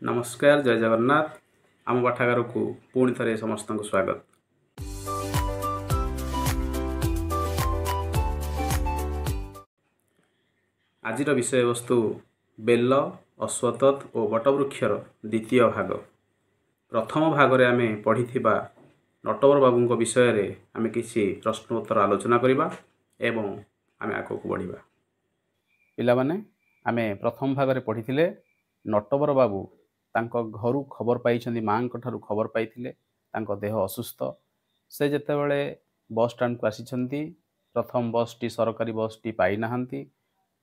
ନମସ୍କାର, ଜୟ ଜଗନ୍ନାଥ। ଆମ ପାଠାଗାରକୁ ପୁଣି ଥରେ ସମସ୍ତଙ୍କୁ ସ୍ୱାଗତ। ଆଜିର ବିଷୟବସ୍ତୁ ବେଲ, ଅଶ୍ୱତତ୍ ଓ ବଟବୃକ୍ଷର ଦ୍ୱିତୀୟ ଭାଗ। ପ୍ରଥମ ଭାଗରେ ଆମେ ପଢ଼ିଥିବା ନଟବର ବାବୁଙ୍କ ବିଷୟରେ ଆମେ କିଛି ପ୍ରଶ୍ନ ଉତ୍ତର ଆଲୋଚନା କରିବା ଏବଂ ଆମେ ଆଗକୁ ବଢ଼ିବା। ପିଲାମାନେ, ଆମେ ପ୍ରଥମ ଭାଗରେ ପଢ଼ିଥିଲେ ନଟବର ବାବୁ ତାଙ୍କ ଘରୁ ଖବର ପାଇଛନ୍ତି, ମାଆଙ୍କ ଠାରୁ ଖବର ପାଇଥିଲେ ତାଙ୍କ ଦେହ ଅସୁସ୍ଥ। ସେ ଯେତେବେଳେ ବସ୍ ଷ୍ଟାଣ୍ଡକୁ ଆସିଛନ୍ତି, ପ୍ରଥମ ବସ୍ଟି ସରକାରୀ ବସ୍ଟି ପାଇନାହାନ୍ତି,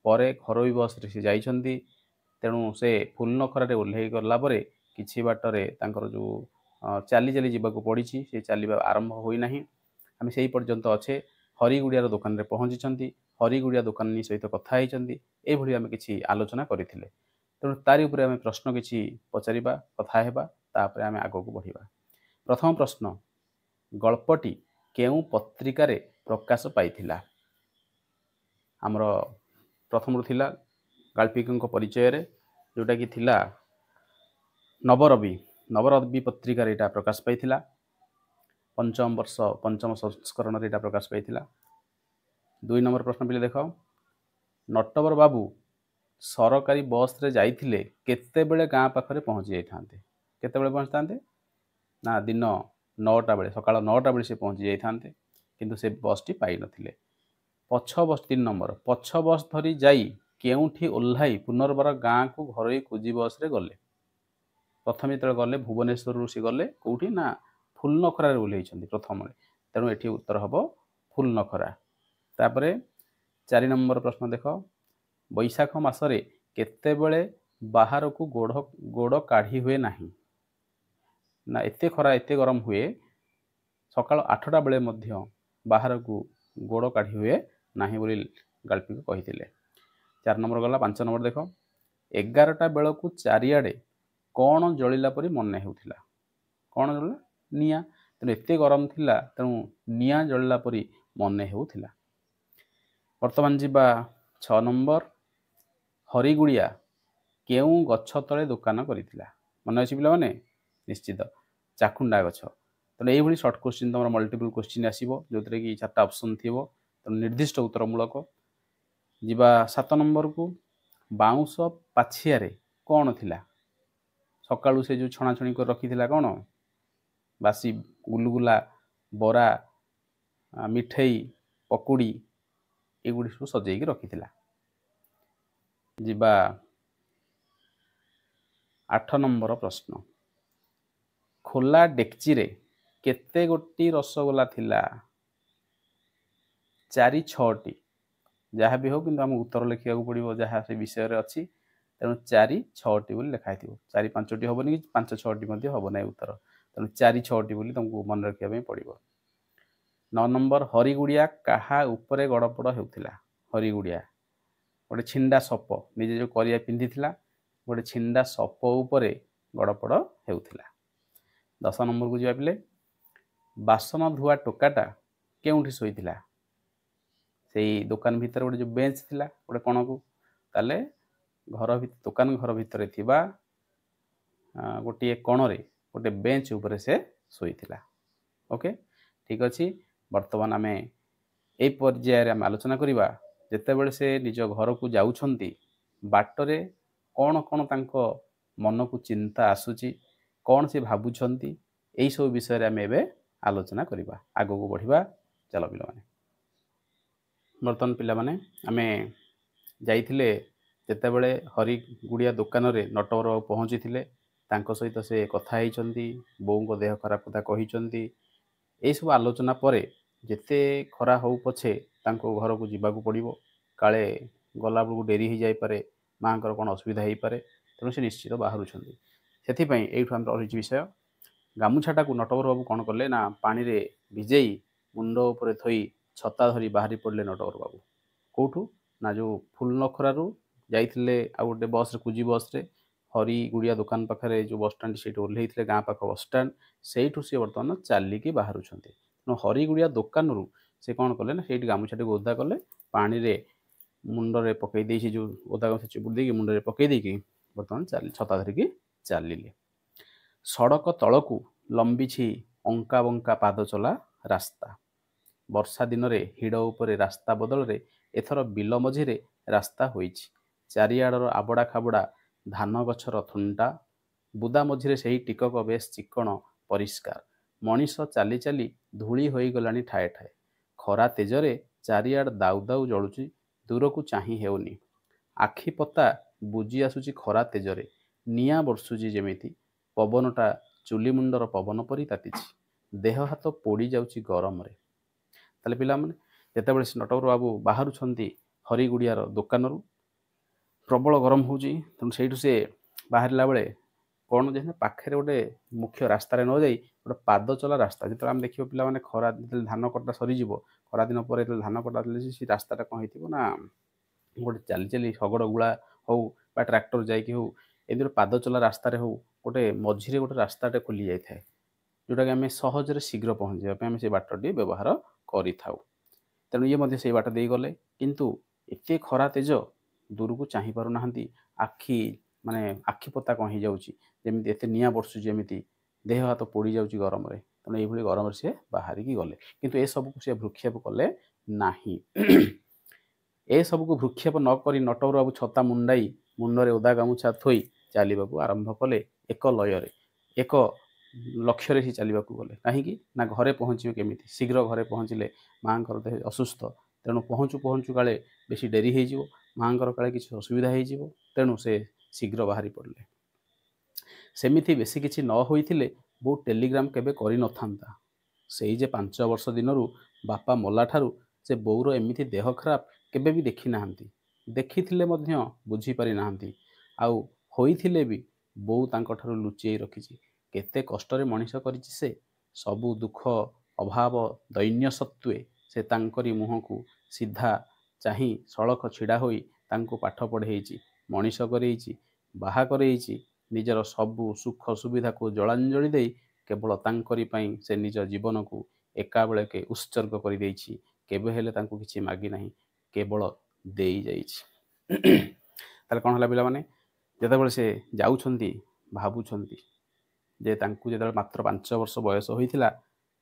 ପରେ ଘରୋଇ ବସ୍ରେ ସେ ଯାଇଛନ୍ତି। ତେଣୁ ସେ ଫୁଲନଖରାରେ ଓହ୍ଲେଇ ଗଲା ପରେ କିଛି ବାଟରେ ତାଙ୍କର ଯେଉଁ ଚାଲି ଚାଲି ଯିବାକୁ ପଡ଼ିଛି, ସେ ଚାଲିବା ଆରମ୍ଭ ହୋଇନାହିଁ। ଆମେ ସେଇ ପର୍ଯ୍ୟନ୍ତ ଅଛେ। ହରିଗୁଡ଼ିଆର ଦୋକାନରେ ପହଞ୍ଚିଛନ୍ତି, ହରିଗୁଡ଼ିଆ ଦୋକାନୀ ସହିତ କଥା ହେଇଛନ୍ତି। ଏଇଭଳି ଆମେ କିଛି ଆଲୋଚନା କରିଥିଲେ। ତେଣୁ ତାରି ଉପରେ ଆମେ ପ୍ରଶ୍ନ କିଛି ପଚାରିବା, କଥା ହେବା, ତାପରେ ଆମେ ଆଗକୁ ବଢ଼ିବା। ପ୍ରଥମ ପ୍ରଶ୍ନ, ଗଳ୍ପଟି କେଉଁ ପତ୍ରିକାରେ ପ୍ରକାଶ ପାଇଥିଲା? ଆମର ପ୍ରଥମରୁ ଥିଲା ଗାଳ୍ପିକଙ୍କ ପରିଚୟରେ, ଯେଉଁଟାକି ଥିଲା ନବରବି। ନବରବି ପତ୍ରିକାରେ ଏଇଟା ପ୍ରକାଶ ପାଇଥିଲା। ପଞ୍ଚମ ବର୍ଷ ପଞ୍ଚମ ସଂସ୍କରଣରେ ଏଇଟା ପ୍ରକାଶ ପାଇଥିଲା। 2 ନମ୍ବର ପ୍ରଶ୍ନ ପିଲେ ଦେଖ, ନଟବର ବାବୁ ସରକାରୀ ବସ୍ରେ ଯାଇଥିଲେ କେତେବେଳେ ଗାଁ ପାଖରେ ପହଞ୍ଚି ଯାଇଥାନ୍ତେ? କେତେବେଳେ ପହଞ୍ଚିଥାନ୍ତେ? ନା ଦିନ 9ଟା ବେଳେ, ସକାଳ 9ଟା ବେଳେ ସେ ପହଞ୍ଚି ଯାଇଥାନ୍ତେ, କିନ୍ତୁ ସେ ବସ୍ଟି ପାଇନଥିଲେ। ପଛ ବସ୍, 3 ନମ୍ବର, ପଛ ବସ୍ ଧରି ଯାଇ କେଉଁଠି ଓହ୍ଲାଇ ପୁନର୍ବାର ଗାଁକୁ ଘରୋଇ କୁଜି ବସ୍ରେ ଗଲେ? ପ୍ରଥମେ ଯେତେବେଳେ ଗଲେ ଭୁବନେଶ୍ୱରରୁ ସେ ଗଲେ କେଉଁଠି? ନା ଫୁଲନଖରାରେ ଓହ୍ଲେଇଛନ୍ତି ପ୍ରଥମରେ। ତେଣୁ ଏଠି ଉତ୍ତର ହେବ ଫୁଲନଖରା। ତାପରେ 4 ନମ୍ବର ପ୍ରଶ୍ନ ଦେଖ, ବୈଶାଖ ମାସରେ କେତେବେଳେ ବାହାରକୁ ଗୋଡ଼ କାଢ଼ି ହୁଏ ନାହିଁ? ନା ଏତେ ଖରା, ଏତେ ଗରମ ହୁଏ, ସକାଳ 8ଟା ବେଳେ ମଧ୍ୟ ବାହାରକୁ ଗୋଡ଼ କାଢ଼ି ହୁଏ ନାହିଁ ବୋଲି ଗାଳ୍ପିକ କହିଥିଲେ। 4 ନମ୍ବର ଗଲା। 5 ନମ୍ବର ଦେଖ, 11ଟା ବେଳକୁ ଚାରିଆଡ଼େ କ'ଣ ଜଳିଲା ପରି ମନେ ହେଉଥିଲା? କ'ଣ ଜଳିଲା? ନିଆଁ। ତେଣୁ ଏତେ ଗରମ ଥିଲା, ତେଣୁ ନିଆଁ ଜଳିଲା ପରି ମନେ ହେଉଥିଲା। ବର୍ତ୍ତମାନ ଯିବା 6 ନମ୍ବର, ହରିଗୁଡ଼ିଆ କେଉଁ ଗଛ ତଳେ ଦୋକାନ କରିଥିଲା? ମନେ ଅଛି ପିଲାମାନେ? ନିଶ୍ଚିତ ଚାଖୁଣ୍ଡା ଗଛ। ତେଣୁ ଏଇଭଳି ସର୍ଟ କୋଶ୍ଚିନ୍ ତୁମର ମଲ୍ଟିପୁଲ୍ କୋଶ୍ଚିନ୍ ଆସିବ, ଯେଉଁଥିରେ କି 4ଟା ଅପସନ୍ ଥିବ, ତେଣୁ ନିର୍ଦ୍ଦିଷ୍ଟ ଉତ୍ତରମୂଳକ। ଯିବା 7 ନମ୍ବରକୁ, ବାଉଁଶ ପାଛିଆରେ କ'ଣ ଥିଲା? ସକାଳୁ ସେ ଯେଉଁ ଛଣାଛଣି କରି ରଖିଥିଲା କ'ଣ? ବାସି ଗୁଲୁଗୁଲା, ବରା, ମିଠେଇ, ପକୁଡ଼ି, ଏଗୁଡ଼ିକ ସବୁ ସଜେଇକି ରଖିଥିଲା। ଯିବା 8 ନମ୍ବର ପ୍ରଶ୍ନ, ଖୋଲା ଡେକ୍ଚିରେ କେତେ ଗୋଟି ରସଗୋଲା ଥିଲା? 4 6ଟି। ଯାହା ବି ହେଉ କିନ୍ତୁ ଆମକୁ ଉତ୍ତର ଲେଖିବାକୁ ପଡ଼ିବ ଯାହା ସେ ବିଷୟରେ ଅଛି। ତେଣୁ 4 6ଟି ବୋଲି ଲେଖା ହେଇଥିବ। 4 5ଟି ହେବନି କି 5 6ଟି ମଧ୍ୟ ହେବ ନାହିଁ ଉତ୍ତର। ତେଣୁ 4 6ଟି ବୋଲି ତୁମକୁ ମନେ ରଖିବା ପାଇଁ ପଡ଼ିବ। 9 ନମ୍ବର, ହରିଗୁଡ଼ିଆ କାହା ଉପରେ ଗଡ଼ପଡ଼ ହେଉଥିଲା? ହରିଗୁଡ଼ିଆ ଗୋଟେ ଛିଣ୍ଡା ସପ, ନିଜେ ଯେଉଁ କରିଆ ପିନ୍ଧିଥିଲା, ଗୋଟେ ଛିଣ୍ଡା ସପ ଉପରେ ଗଡ଼ପଡ଼ ହେଉଥିଲା। 10 ନମ୍ବରକୁ ଯିବା ପିଲେ, ବାସନ ଧୁଆ ଟୋକାଟା କେଉଁଠି ଶୋଇଥିଲା? ସେଇ ଦୋକାନ ଭିତରେ ଗୋଟେ ଯେଉଁ ବେଞ୍ଚ ଥିଲା ଗୋଟେ କଣକୁ, ତାହେଲେ ଘର ଦୋକାନ ଘର ଭିତରେ ଥିବା ଗୋଟିଏ କଣରେ ଗୋଟେ ବେଞ୍ଚ ଉପରେ ସେ ଶୋଇଥିଲା। ଓକେ, ଠିକ୍ ଅଛି। ବର୍ତ୍ତମାନ ଆମେ ଏଇ ପର୍ଯ୍ୟାୟରେ ଆମେ ଆଲୋଚନା କରିବା ଯେତେବେଳେ ସେ ନିଜ ଘରକୁ ଯାଉଛନ୍ତି, ବାଟରେ କ'ଣ କ'ଣ ତାଙ୍କ ମନକୁ ଚିନ୍ତା ଆସୁଛି, କ'ଣ ସେ ଭାବୁଛନ୍ତି, ଏଇସବୁ ବିଷୟରେ ଆମେ ଏବେ ଆଲୋଚନା କରିବା। ଆଗକୁ ବଢ଼ିବା। ଚାଲ ପିଲାମାନେ। ବର୍ତ୍ତମାନ ପିଲାମାନେ ଆମେ ଯାଇଥିଲେ ଯେତେବେଳେ ହରିଗୁଡ଼ିଆ ଦୋକାନରେ ନଟବର ବାବୁ ପହଞ୍ଚିଥିଲେ, ତାଙ୍କ ସହିତ ସେ କଥା ହେଇଛନ୍ତି, ବୋଉଙ୍କ ଦେହ ଖରାପ କଥା କହିଛନ୍ତି। ଏଇସବୁ ଆଲୋଚନା ପରେ ଯେତେ ଖରା ହଉ ପଛେ ତାଙ୍କ ଘରକୁ ଯିବାକୁ ପଡ଼ିବ, କାଳେ ଗଲାବେଳକୁ ଡେରି ହେଇଯାଇପାରେ, ମାଆଙ୍କର କ'ଣ ଅସୁବିଧା ହେଇପାରେ, ତେଣୁ ସେ ନିଶ୍ଚିତ ବାହାରୁଛନ୍ତି। ସେଥିପାଇଁ ଏଇଠୁ ଆମର ରହିଛି ବିଷୟ। ଗାମୁଛାଟାକୁ ନଟବର ବାବୁ କ'ଣ କଲେ ନା ପାଣିରେ ଭିଜେଇ ମୁଣ୍ଡ ଉପରେ ଥୋଇ ଛତା ଧରି ବାହାରି ପଡ଼ିଲେ ନଟବର ବାବୁ। କେଉଁଠୁ? ନା ଯେଉଁ ଫୁଲନଖରାରୁ ଯାଇଥିଲେ ଆଉ ଗୋଟେ ବସ୍ରେ, କୁଜି ବସ୍ରେ, ହରିଗୁଡ଼ିଆ ଦୋକାନ ପାଖରେ ଯେଉଁ ବସଷ୍ଟାଣ୍ଡ ସେଇଠି ଓହ୍ଲେଇଥିଲେ, ଗାଁ ପାଖ ବସଷ୍ଟାଣ୍ଡ, ସେଇଠୁ ସିଏ ବର୍ତ୍ତମାନ ଚାଲିକି ବାହାରୁଛନ୍ତି। ତେଣୁ ହରିଗୁଡ଼ିଆ ଦୋକାନରୁ ସେ କ'ଣ କଲେ ନା ସେଇଠି ଗାମୁଛାଟିକୁ ଓଦା କଲେ, ପାଣିରେ ମୁଣ୍ଡରେ ପକାଇ ଦେଇ, ସେ ଯେଉଁ ଓଦା ଗାମୁଛା ଚିପୁଡ଼ି ଦେଇକି ମୁଣ୍ଡରେ ପକାଇ ଦେଇକି ବର୍ତ୍ତମାନ ଛତା ଧରିକି ଚାଲିଲେ। ସଡ଼କ ତଳକୁ ଲମ୍ବିଛି ଅଙ୍କା ବଙ୍କା ପାଦଚଲା ରାସ୍ତା। ବର୍ଷା ଦିନରେ ହିଡ଼ ଉପରେ ରାସ୍ତା ବଦଳରେ ଏଥର ବିଲ ମଝିରେ ରାସ୍ତା ହୋଇଛି। ଚାରିଆଡ଼ର ଆବଡ଼ା ଖାବଡ଼ା ଧାନ ଗଛର ଥୁଣ୍ଟା, ବୁଦା ମଝିରେ ସେହି ଟିକକ ବେଶ୍ ଚିକ୍କଣ ପରିଷ୍କାର। ମଣିଷ ଚାଲି ଚାଲି ଧୂଳି ହୋଇଗଲାଣି ଠାଏ ଠାଏ। ଖରା ତେଜରେ ଚାରିଆଡ଼ ଦାଉ ଦାଉ ଜଳୁଛି, ଦୂରକୁ ଚାହିଁ ହେଉନି। ଆଖିପତା ବୁଜି ଆସୁଛି ଖରା ତେଜରେ, ନିଆଁ ବର୍ଷୁଛି ଯେମିତି। ପବନଟା ଚୁଲିମୁଣ୍ଡର ପବନ ପରି ତାତିଛି, ଦେହ ହାତ ପୋଡ଼ି ଯାଉଛି ଗରମରେ। ତାହେଲେ ପିଲାମାନେ, ଯେତେବେଳେ ସେ ନଟବର ବାବୁ ବାହାରୁଛନ୍ତି ହରିଗୁଡ଼ିଆର ଦୋକାନରୁ, ପ୍ରବଳ ଗରମ ହେଉଛି। ତେଣୁ ସେଇଠୁ ସେ ବାହାରିଲା ବେଳେ କ'ଣ ଯେ ପାଖରେ ଗୋଟେ ମୁଖ୍ୟ ରାସ୍ତାରେ ନ ଯାଇ ଗୋଟେ ପାଦ ଚଲା ରାସ୍ତା। ଯେତେବେଳେ ଆମେ ଦେଖିବ ପିଲାମାନେ, ଖରା ଯେତେବେଳେ ଧାନ କଟା ସରିଯିବ, ଖରାଦିନ ପରେ ଯେତେବେଳେ ଧାନ କଟା, ସେ ରାସ୍ତାଟା କ'ଣ ହେଇଥିବ ନା ଗୋଟେ ଚାଲି ଚାଲି ଶଗଡ଼ ଗୁଳା ହଉ ବା ଟ୍ରାକ୍ଟର ଯାଇକି ହଉ, ଏମିତି ଗୋଟେ ପାଦ ଚଲା ରାସ୍ତାରେ ହଉ, ଗୋଟେ ମଝିରେ ଗୋଟେ ରାସ୍ତାଟେ ଖୋଲି ଯାଇଥାଏ, ଯେଉଁଟାକି ଆମେ ସହଜରେ ଶୀଘ୍ର ପହଞ୍ଚିବା ପାଇଁ ଆମେ ସେ ବାଟଟି ବ୍ୟବହାର କରିଥାଉ। ତେଣୁ ଇଏ ମଧ୍ୟ ସେଇ ବାଟ ଦେଇ ଗଲେ, କିନ୍ତୁ ଏତେ ଖରା ତେଜ, ଦୂରକୁ ଚାହିଁ ପାରୁନାହାନ୍ତି। ଆଖି ମାନେ ଆଖିପତା କ'ଣ ହେଇଯାଉଛି ଯେମିତି, ଏତେ ନିଆଁ ବର୍ଷୁଛି ଯେମିତି, ଦେହ ହାତ ପୋଡ଼ି ଯାଉଛି ଗରମରେ। ତେଣୁ ଏଇଭଳି ଗରମରେ ସିଏ ବାହାରିକି ଗଲେ, କିନ୍ତୁ ଏସବୁକୁ ସେ ଭୃକ୍ଷେପ କଲେ ନାହିଁ। ଏସବୁକୁ ଭୃକ୍ଷେପ ନ କରି ନଟବର ବାବୁ ଛତା ମୁଣ୍ଡାଇ ମୁଣ୍ଡରେ ଓଦା ଗାମୁଛା ଥୋଇ ଚାଲିବାକୁ ଆରମ୍ଭ କଲେ। ଏକ ଲୟରେ, ଏକ ଲକ୍ଷ୍ୟରେ ସେ ଚାଲିବାକୁ ଗଲେ। କାହିଁକି ନା ଘରେ ପହଞ୍ଚିବେ କେମିତି, ଶୀଘ୍ର ଘରେ ପହଞ୍ଚିଲେ ମାଆଙ୍କର ଦେହ ଅସୁସ୍ଥ, ତେଣୁ ପହଞ୍ଚୁ ପହଞ୍ଚୁ କାଳେ ବେଶୀ ଡେରି ହେଇଯିବ, ମାଆଙ୍କର କାଳେ କିଛି ଅସୁବିଧା ହେଇଯିବ, ତେଣୁ ସେ ଶୀଘ୍ର ବାହାରି ପଡ଼ିଲେ। ସେମିତି ବେଶୀ କିଛି ନ ହୋଇଥିଲେ ବୋଉ ଟେଲିଗ୍ରାମ କେବେ କରିନଥାନ୍ତା। ସେଇ ଯେ 5 ବର୍ଷ ଦିନରୁ ବାପା ମଲାଠାରୁ ସେ ବୋଉର ଏମିତି ଦେହ ଖରାପ କେବେ ବି ଦେଖିନାହାନ୍ତି, ଦେଖିଥିଲେ ମଧ୍ୟ ବୁଝିପାରି ନାହାନ୍ତି। ଆଉ ହୋଇଥିଲେ ବି ବୋଉ ତାଙ୍କଠାରୁ ଲୁଚେଇ ରଖିଛି। କେତେ କଷ୍ଟରେ ମଣିଷ କରିଛି ସେ। ସବୁ ଦୁଃଖ ଅଭାବ ଦୈନ୍ୟ ସତ୍ତ୍ୱେ ସେ ତାଙ୍କରି ମୁହଁକୁ ସିଧା ଚାହିଁ ସଳଖ ଛିଡ଼ା ହୋଇ ତାଙ୍କୁ ପାଠ ପଢ଼େଇଛି, ମଣିଷ କରେଇଛି, ବାହା କରେଇଛି। ନିଜର ସବୁ ସୁଖ ସୁବିଧାକୁ ଜଳାଞ୍ଜଳି ଦେଇ କେବଳ ତାଙ୍କରି ପାଇଁ ସେ ନିଜ ଜୀବନକୁ ଏକାବେଳକେ ଉତ୍ସର୍ଗ କରିଦେଇଛି। କେବେ ହେଲେ ତାଙ୍କୁ କିଛି ମାଗି ନାହିଁ, କେବଳ ଦେଇଯାଇଛି। ତାହେଲେ କ'ଣ ହେଲା ପିଲାମାନେ? ଯେତେବେଳେ ସେ ଯାଉଛନ୍ତି, ଭାବୁଛନ୍ତି ଯେ ତାଙ୍କୁ ଯେତେବେଳେ ମାତ୍ର 5 ବର୍ଷ ବୟସ ହୋଇଥିଲା,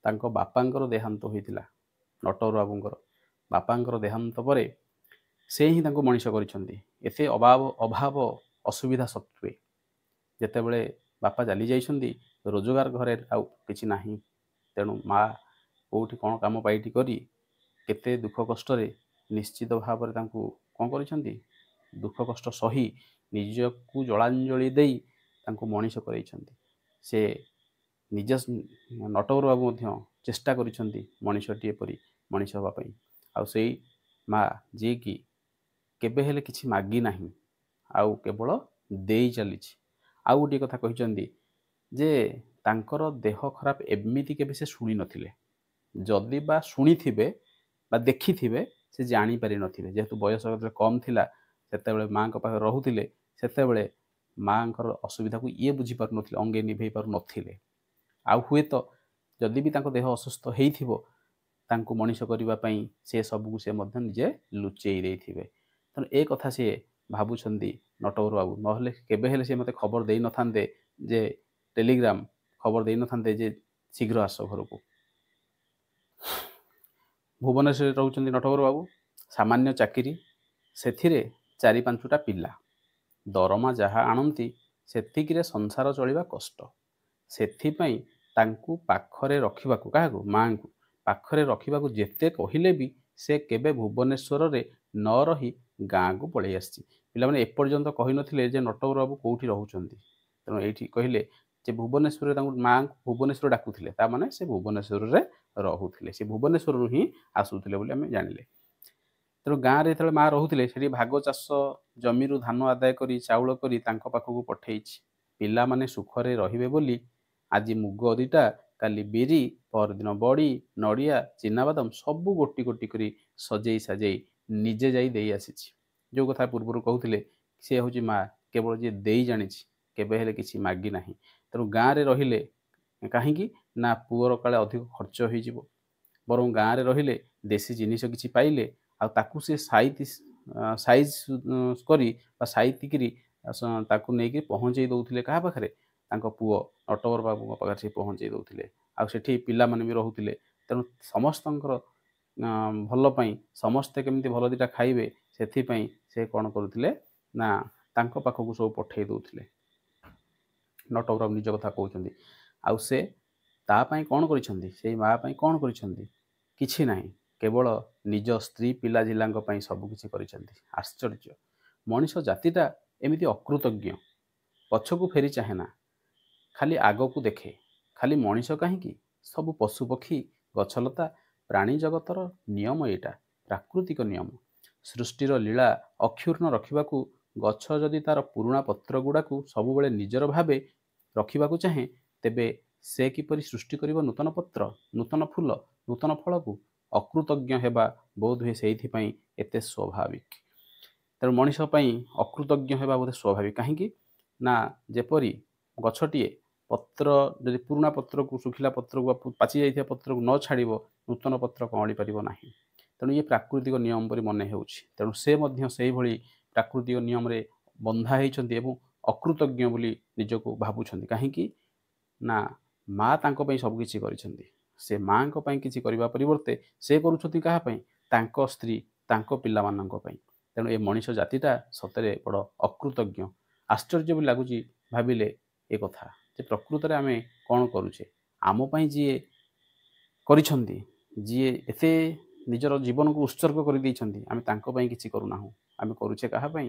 ତାଙ୍କ ବାପାଙ୍କର ଦେହାନ୍ତ ହୋଇଥିଲା। ନଟବର ବାବୁଙ୍କର ବାପାଙ୍କର ଦେହାନ୍ତ ପରେ ସେ ହିଁ ତାଙ୍କୁ ମଣିଷ କରିଛନ୍ତି, ଏତେ ଅଭାବ ଅସୁବିଧା ସତ୍ତ୍ୱେ। ଯେତେବେଳେ ବାପା ଚାଲି ଯାଇଛନ୍ତି, ରୋଜଗାର ଘରେ ଆଉ କିଛି ନାହିଁ, ତେଣୁ ମା କେଉଁଠି କ'ଣ କାମ ପାଇଟି କରି କେତେ ଦୁଃଖ କଷ୍ଟରେ ନିଶ୍ଚିତ ଭାବରେ ତାଙ୍କୁ କ'ଣ କରିଛନ୍ତି, ଦୁଃଖ କଷ୍ଟ ସହି ନିଜକୁ ଜଳାଞ୍ଜଳି ଦେଇ ତାଙ୍କୁ ମଣିଷ କରେଇଛନ୍ତି। ସେ ନିଜ ନଟବର ବାବୁ ମଧ୍ୟ ଚେଷ୍ଟା କରିଛନ୍ତି ମଣିଷଟିଏ ପରି ମଣିଷ ହେବା ପାଇଁ। ଆଉ ସେଇ ମା ଯିଏକି କେବେ ହେଲେ କିଛି ମାଗି ନାହିଁ, ଆଉ କେବଳ ଦେଇ ଚାଲିଛି। ଆଉ ଗୋଟିଏ କଥା କହିଛନ୍ତି ଯେ ତାଙ୍କର ଦେହ ଖରାପ ଏମିତି କେବେ ସେ ଶୁଣିନଥିଲେ। ଯଦି ବା ଶୁଣିଥିବେ ବା ଦେଖିଥିବେ, ସେ ଜାଣିପାରିନଥିବେ। ଯେହେତୁ ବୟସ ଯେତେବେଳେ କମ୍ ଥିଲା, ସେତେବେଳେ ମାଆଙ୍କ ପାଖରେ ରହୁଥିଲେ, ସେତେବେଳେ ମାଆଙ୍କର ଅସୁବିଧାକୁ ଇଏ ବୁଝିପାରୁନଥିଲେ, ଅଙ୍ଗେ ନିଭେଇ ପାରୁନଥିଲେ। ଆଉ ହୁଏତ ଯଦି ବି ତାଙ୍କ ଦେହ ଅସୁସ୍ଥ ହେଇଥିବ, ତାଙ୍କୁ ମଣିଷ କରିବା ପାଇଁ ସେ ସବୁକୁ ସେ ମଧ୍ୟ ନିଜେ ଲୁଚେଇ ଦେଇଥିବେ। ତେଣୁ ଏ କଥା ସିଏ ଭାବୁଛନ୍ତି ନଟବର ବାବୁ। ନହେଲେ କେବେ ହେଲେ ସେ ମୋତେ ଖବର ଦେଇନଥାନ୍ତେ ଯେ ଟେଲିଗ୍ରାମ ଖବର ଦେଇନଥାନ୍ତେ ଯେ ଶୀଘ୍ର ଆସ ଘରକୁ। ଭୁବନେଶ୍ୱରରେ ରହୁଛନ୍ତି ନଟବର ବାବୁ। ସାମାନ୍ୟ ଚାକିରି, ସେଥିରେ 4 5ଟା ପିଲା। ଦରମା ଯାହା ଆଣନ୍ତି ସେତିକିରେ ସଂସାର ଚଳିବା କଷ୍ଟ। ସେଥିପାଇଁ ତାଙ୍କୁ ପାଖରେ ରଖିବାକୁ, କାହାକୁ? ମାଆଙ୍କୁ ପାଖରେ ରଖିବାକୁ ଯେତେ କହିଲେ ବି ସେ କେବେ ଭୁବନେଶ୍ୱରରେ ନ ରହି ଗାଁକୁ ପଳେଇ ଆସିଛି। ପିଲାମାନେ, ଏପର୍ଯ୍ୟନ୍ତ କହିନଥିଲେ ଯେ ନଟବର ବାବୁ କେଉଁଠି ରହୁଛନ୍ତି। ତେଣୁ ଏଇଠି କହିଲେ ଯେ ଭୁବନେଶ୍ୱରରେ, ତାଙ୍କୁ ମାଆଙ୍କୁ ଭୁବନେଶ୍ୱର ଡାକୁଥିଲେ, ତା ମାନେ ସେ ଭୁବନେଶ୍ୱରରେ ରହୁଥିଲେ, ସେ ଭୁବନେଶ୍ୱରରୁ ହିଁ ଆସୁଥିଲେ ବୋଲି ଆମେ ଜାଣିଲେ। ତେଣୁ ଗାଁରେ ଯେତେବେଳେ ମା ରହୁଥିଲେ, ସେଠି ଭାଗ ଚାଷ ଜମିରୁ ଧାନ ଆଦାୟ କରି ଚାଉଳ କରି ତାଙ୍କ ପାଖକୁ ପଠେଇଛି। ପିଲାମାନେ ସୁଖରେ ରହିବେ ବୋଲି ଆଜି ମୁଗ ଦିଟା, କାଲି ବିରି, ପରଦିନ ବଡ଼ି, ନଡ଼ିଆ, ଚିନାବାଦାମ ସବୁ ଗୋଟି ଗୋଟି କରି ସଜେଇ ସାଜେଇ ନିଜେ ଯାଇ ଦେଇ ଆସିଛି। ଯେଉଁ କଥା ପୂର୍ବରୁ କହୁଥିଲେ, ସେ ହେଉଛି ମା, କେବଳ ଯିଏ ଦେଇ ଜାଣିଛି, କେବେ ହେଲେ କିଛି ମାଗି ନାହିଁ। ତେଣୁ ଗାଁରେ ରହିଲେ କାହିଁକି ନା ପୁଅର କାଳେ ଅଧିକ ଖର୍ଚ୍ଚ ହେଇଯିବ, ବରଂ ଗାଁରେ ରହିଲେ ଦେଶୀ ଜିନିଷ କିଛି ପାଇଲେ ଆଉ ତାକୁ ସେ ସାଇତି ସାଇଜ୍ କରି ବା ସାଇତିକିରି ତାକୁ ନେଇକି ପହଞ୍ଚେଇ ଦେଉଥିଲେ। କାହା ପାଖରେ? ତାଙ୍କ ପୁଅ ନଟବର ବାବୁଙ୍କ ପାଖରେ ସେ ପହଞ୍ଚେଇ ଦେଉଥିଲେ। ଆଉ ସେଠି ପିଲାମାନେ ବି ରହୁଥିଲେ। ତେଣୁ ସମସ୍ତଙ୍କର ଭଲ ପାଇଁ, ସମସ୍ତେ କେମିତି ଭଲ ଦୁଇଟା ଖାଇବେ, ସେଥିପାଇଁ ସେ କ'ଣ କରୁଥିଲେ ନା ତାଙ୍କ ପାଖକୁ ସବୁ ପଠେଇ ଦେଉଥିଲେ। ନଟବର ବାବୁ ନିଜ କଥା କହୁଛନ୍ତି। ଆଉ ସେ ତା ପାଇଁ କ'ଣ କରିଛନ୍ତି? ସେଇ ମା ପାଇଁ କ'ଣ କରିଛନ୍ତି? କିଛି ନାହିଁ, କେବଳ ନିଜ ସ୍ତ୍ରୀ ପିଲା ଝିଲାଙ୍କ ପାଇଁ ସବୁକିଛି କରିଛନ୍ତି। ଆଶ୍ଚର୍ଯ୍ୟ, ମଣିଷ ଜାତିଟା ଏମିତି ଅକୃତଜ୍ଞ, ପଛକୁ ଫେରି ଚାହେଁ ନା, ଖାଲି ଆଗକୁ ଦେଖେ। ଖାଲି ମଣିଷ କାହିଁକି, ସବୁ ପଶୁପକ୍ଷୀ, ଗଛଲତା, ପ୍ରାଣୀ ଜଗତର ନିୟମ ଏଇଟା, ପ୍ରାକୃତିକ ନିୟମ। ସୃଷ୍ଟିର ଲୀଳା ଅକ୍ଷୁଣ୍ଣ ରଖିବାକୁ ଗଛ ଯଦି ତାର ପୁରୁଣା ପତ୍ର ଗୁଡ଼ାକୁ ସବୁବେଳେ ନିଜର ଭାବେ ରଖିବାକୁ ଚାହେଁ, ତେବେ ସେ କିପରି ସୃଷ୍ଟି କରିବ ନୂତନ ପତ୍ର, ନୂତନ ଫୁଲ, ନୂତନ ଫଳକୁ? ଅକୃତଜ୍ଞ ହେବା ବୋଧହୁଏ ସେଇଥିପାଇଁ ଏତେ ସ୍ୱାଭାବିକ। ତେଣୁ ମଣିଷ ପାଇଁ ଅକୃତଜ୍ଞ ହେବା ବୋଧେ ସ୍ୱାଭାବିକ। କାହିଁକି ନା ଯେପରି ଗଛଟିଏ ପତ୍ର ଯଦି ପୁରୁଣା ପତ୍ରକୁ, ଶୁଖିଲା ପତ୍ରକୁ ବା ପାଚି ଯାଇଥିବା ପତ୍ରକୁ ନ ଛାଡ଼ିବ, ନୂତନ ପତ୍ର କଅଁଳି ପାରିବ ନାହିଁ। ତେଣୁ ଇଏ ପ୍ରାକୃତିକ ନିୟମ ପରି ମନେ ହେଉଛି। ତେଣୁ ସେ ମଧ୍ୟ ସେଇଭଳି ପ୍ରାକୃତିକ ନିୟମରେ ବନ୍ଧା ହେଇଛନ୍ତି ଏବଂ ଅକୃତଜ୍ଞ ବୋଲି ନିଜକୁ ଭାବୁଛନ୍ତି। କାହିଁକି ନା ମା ତାଙ୍କ ପାଇଁ ସବୁକିଛି କରିଛନ୍ତି। ସେ ମାଙ୍କ ପାଇଁ କିଛି କରିବା ପରିବର୍ତ୍ତେ ସେ କରୁଛନ୍ତି କାହା ପାଇଁ? ତାଙ୍କ ସ୍ତ୍ରୀ, ତାଙ୍କ ପିଲାମାନଙ୍କ ପାଇଁ। ତେଣୁ ଏ ମଣିଷ ଜାତିଟା ସତରେ ବଡ଼ ଅକୃତଜ୍ଞ। ଆଶ୍ଚର୍ଯ୍ୟ ବି ଲାଗୁଛି ଭାବିଲେ ଏ କଥା ଯେ ପ୍ରକୃତରେ ଆମେ କ'ଣ କରୁଛେ। ଆମ ପାଇଁ ଯିଏ କରିଛନ୍ତି, ଯିଏ ଏତେ ନିଜର ଜୀବନକୁ ଉତ୍ସର୍ଗ କରିଦେଇଛନ୍ତି, ଆମେ ତାଙ୍କ ପାଇଁ କିଛି କରୁନାହୁଁ। ଆମେ କରୁଛେ କାହା ପାଇଁ?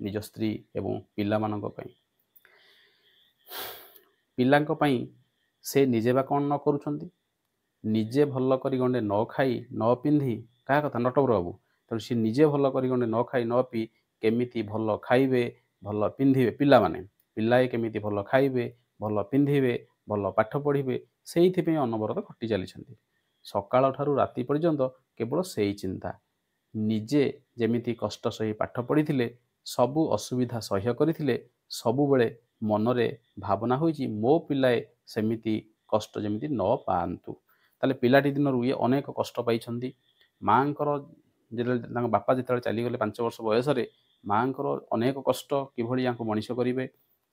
ନିଜ ସ୍ତ୍ରୀ ଏବଂ ପିଲାମାନଙ୍କ ପାଇଁ। ପିଲାଙ୍କ ପାଇଁ ସେ ନିଜେ ବା କ'ଣ ନ କରୁଛନ୍ତି? ନିଜେ ଭଲ କରି ଗଣ୍ଡେ ନ ଖାଇ ନ ପିନ୍ଧି, କାହା କଥା? ନଟବର ବାବୁ। ତେଣୁ ସେ ନିଜେ ଭଲ କରି ଗଣ୍ଡେ ନ ଖାଇ ନ ପିଇ କେମିତି ଭଲ ଖାଇବେ, ଭଲ ପିନ୍ଧିବେ ପିଲାମାନେ, ପିଲାଏ କେମିତି ଭଲ ଖାଇବେ, ଭଲ ପିନ୍ଧିବେ, ଭଲ ପାଠ ପଢ଼ିବେ, ସେଇଥିପାଇଁ ଅନବରତ ଖଟି ଚାଲିଛନ୍ତି। ସକାଳ ଠାରୁ ରାତି ପର୍ଯ୍ୟନ୍ତ କେବଳ ସେଇ ଚିନ୍ତା। ନିଜେ ଯେମିତି କଷ୍ଟ ସହି ପାଠ ପଢ଼ିଥିଲେ, ସବୁ ଅସୁବିଧା ସହ୍ୟ କରିଥିଲେ, ସବୁବେଳେ ମନରେ ଭାବନା ହୋଇଛି ମୋ ପିଲାଏ ସେମିତି କଷ୍ଟ ଯେମିତି ନ ପାଆନ୍ତୁ। ତାହେଲେ ପିଲାଟି ଦିନରୁ ଇଏ ଅନେକ କଷ୍ଟ ପାଇଛନ୍ତି। ମାଆଙ୍କର ଯେତେବେଳେ ତାଙ୍କ ବାପା ଯେତେବେଳେ ଚାଲିଗଲେ 5 ବର୍ଷ ବୟସରେ, ମାଆଙ୍କର ଅନେକ କଷ୍ଟ, କିଭଳି ୟାଙ୍କୁ ମଣିଷ କରିବେ,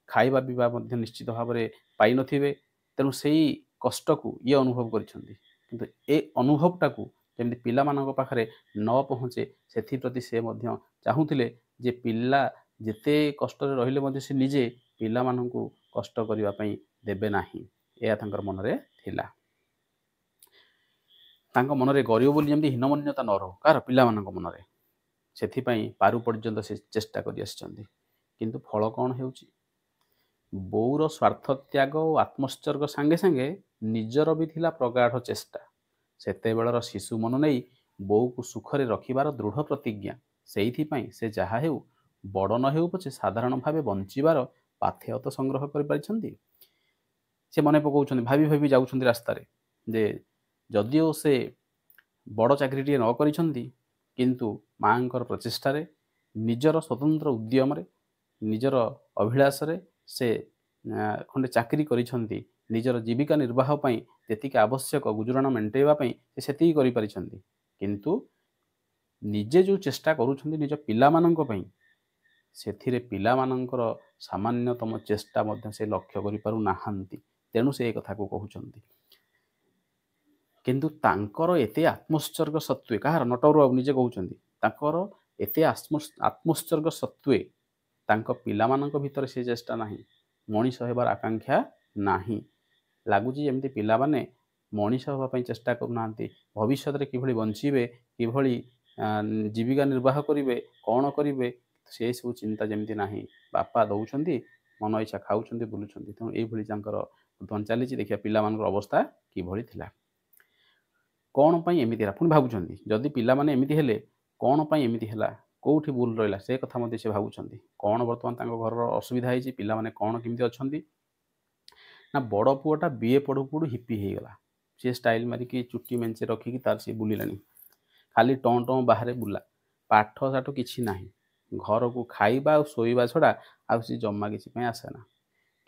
ଖାଇବା ପିଇବା ମଧ୍ୟ ନିଶ୍ଚିତ ଭାବରେ ପାଇନଥିବେ। ତେଣୁ ସେଇ କଷ୍ଟକୁ ଇଏ ଅନୁଭବ କରିଛନ୍ତି। କିନ୍ତୁ ଏ ଅନୁଭବଟାକୁ ଯେମିତି ପିଲାମାନଙ୍କ ପାଖରେ ନ ପହଞ୍ଚେ ସେଥିପ୍ରତି ସେ ମଧ୍ୟ ଚାହୁଁଥିଲେ ଯେ ପିଲା ଯେତେ କଷ୍ଟରେ ରହିଲେ ମଧ୍ୟ ସେ ନିଜେ ପିଲାମାନଙ୍କୁ କଷ୍ଟ କରିବା ପାଇଁ ଦେବେ ନାହିଁ। ଏହା ତାଙ୍କର ମନରେ ଥିଲା। ତାଙ୍କ ମନରେ ଗରିବ ବୋଲି ଯେମିତି ହୀନମନ୍ୟତା ନ ରହୁ କାହାର, ପିଲାମାନଙ୍କ ମନରେ, ସେଥିପାଇଁ ପାରୁ ପର୍ଯ୍ୟନ୍ତ ସେ ଚେଷ୍ଟା କରି ଆସିଛନ୍ତି। କିନ୍ତୁ ଫଳ କ'ଣ ହେଉଛି? ବୋଉର ସ୍ୱାର୍ଥ ତ୍ୟାଗ ଓ ଆତ୍ମୋତ୍ସର୍ଗ ସାଙ୍ଗେ ସାଙ୍ଗେ ନିଜର ବି ଥିଲା ପ୍ରଗାଢ଼ ଚେଷ୍ଟା। ସେତେବେଳର ଶିଶୁ ମନ ନେଇ ବୋଉକୁ ସୁଖରେ ରଖିବାର ଦୃଢ଼ ପ୍ରତିଜ୍ଞା। ସେଇଥିପାଇଁ ସେ ଯାହା ହେଉ ବଡ଼ ନ ହେଉ ପଛେ ସାଧାରଣ ଭାବେ ବଞ୍ଚିବାର ପାଥେୟ ତ ସଂଗ୍ରହ କରିପାରିଛନ୍ତି। ସେ ମନେ ପକାଉଛନ୍ତି, ଭାବି ଭାବି ଯାଉଛନ୍ତି ରାସ୍ତାରେ ଯେ ଯଦିଓ ସେ ବଡ଼ ଚାକିରିଟିଏ ନ କରିଛନ୍ତି, କିନ୍ତୁ ମାଆଙ୍କର ପ୍ରଚେଷ୍ଟାରେ, ନିଜର ସ୍ୱତନ୍ତ୍ର ଉଦ୍ୟମରେ, ନିଜର ଅଭିଳାଷରେ ସେ ଖଣ୍ଡେ ଚାକିରି କରିଛନ୍ତି। ନିଜର ଜୀବିକା ନିର୍ବାହ ପାଇଁ ଯେତିକି ଆବଶ୍ୟକ ଗୁଜୁରାଣ ମେଣ୍ଟେଇବା ପାଇଁ ସେ ସେତିକି କରିପାରିଛନ୍ତି। କିନ୍ତୁ ନିଜେ ଯେଉଁ ଚେଷ୍ଟା କରୁଛନ୍ତି ନିଜ ପିଲାମାନଙ୍କ ପାଇଁ, ସେଥିରେ ପିଲାମାନଙ୍କର ସାମାନ୍ୟତମ ଚେଷ୍ଟା ମଧ୍ୟ ସେ ଲକ୍ଷ୍ୟ କରିପାରୁନାହାନ୍ତି। ତେଣୁ ସେ ଏ କଥାକୁ କହୁଛନ୍ତି। କିନ୍ତୁ ତାଙ୍କର ଏତେ ଆତ୍ମୋତ୍ସର୍ଗ ସତ୍ତ୍ୱେ, କାହାର? ନଟବର ବାବୁ ନିଜେ କହୁଛନ୍ତି, ତାଙ୍କର ଏତେ ଆତ୍ମୋତ୍ସର୍ଗ ସତ୍ତ୍ୱେ ତାଙ୍କ ପିଲାମାନଙ୍କ ଭିତରେ ସେ ଚେଷ୍ଟା ନାହିଁ, ମଣିଷ ହେବାର ଆକାଂକ୍ଷା ନାହିଁ। ଲାଗୁଛି ଯେମିତି ପିଲାମାନେ ମଣିଷ ହେବା ପାଇଁ ଚେଷ୍ଟା କରୁନାହାନ୍ତି, ଭବିଷ୍ୟତରେ କିଭଳି ବଞ୍ଚିବେ, କିଭଳି ଜୀବିକା ନିର୍ବାହ କରିବେ, କ'ଣ କରିବେ, ସେସବୁ ଚିନ୍ତା ଯେମିତି ନାହିଁ। ବାପା ଦେଉଛନ୍ତି, ମନ ଇଚ୍ଛା ଖାଉଛନ୍ତି, ବୁଲୁଛନ୍ତି। ତେଣୁ ଏଇଭଳି ତାଙ୍କର ବର୍ତ୍ତମାନ ଚାଲିଛି। ଦେଖିବା ପିଲାମାନଙ୍କର ଅବସ୍ଥା କିଭଳି ଥିଲା, କ'ଣ ପାଇଁ ଏମିତି ହେଲା। ପୁଣି ଭାବୁଛନ୍ତି ଯଦି ପିଲାମାନେ ଏମିତି ହେଲେ କ'ଣ ପାଇଁ ଏମିତି ହେଲା, କେଉଁଠି ଭୁଲ ରହିଲା, ସେ କଥା ମଧ୍ୟ ସେ ଭାବୁଛନ୍ତି। କ'ଣ ବର୍ତ୍ତମାନ ତାଙ୍କ ଘରର ଅସୁବିଧା ହେଇଛି, ପିଲାମାନେ କ'ଣ କେମିତି ଅଛନ୍ତି। ନା ବଡ଼ ପୁଅଟା ବିଏ ପଢ଼ୁ ପଢ଼ୁ ହିପି ହେଇଗଲା। ସିଏ ଷ୍ଟାଇଲ୍ ମାରିକି ଚୁଟି ମେଞ୍ଚେ ରଖିକି ତାର ସିଏ ବୁଲିଲାଣି, ଖାଲି ଟଁ ଟଁ ବାହାରେ ବୁଲା, ପାଠ ସାଠ କିଛି ନାହିଁ। ଘରକୁ ଖାଇବା ଆଉ ଶୋଇବା ଛଡ଼ା ଆଉ ସେ ଜମା କିଛି ପାଇଁ ଆସେନା।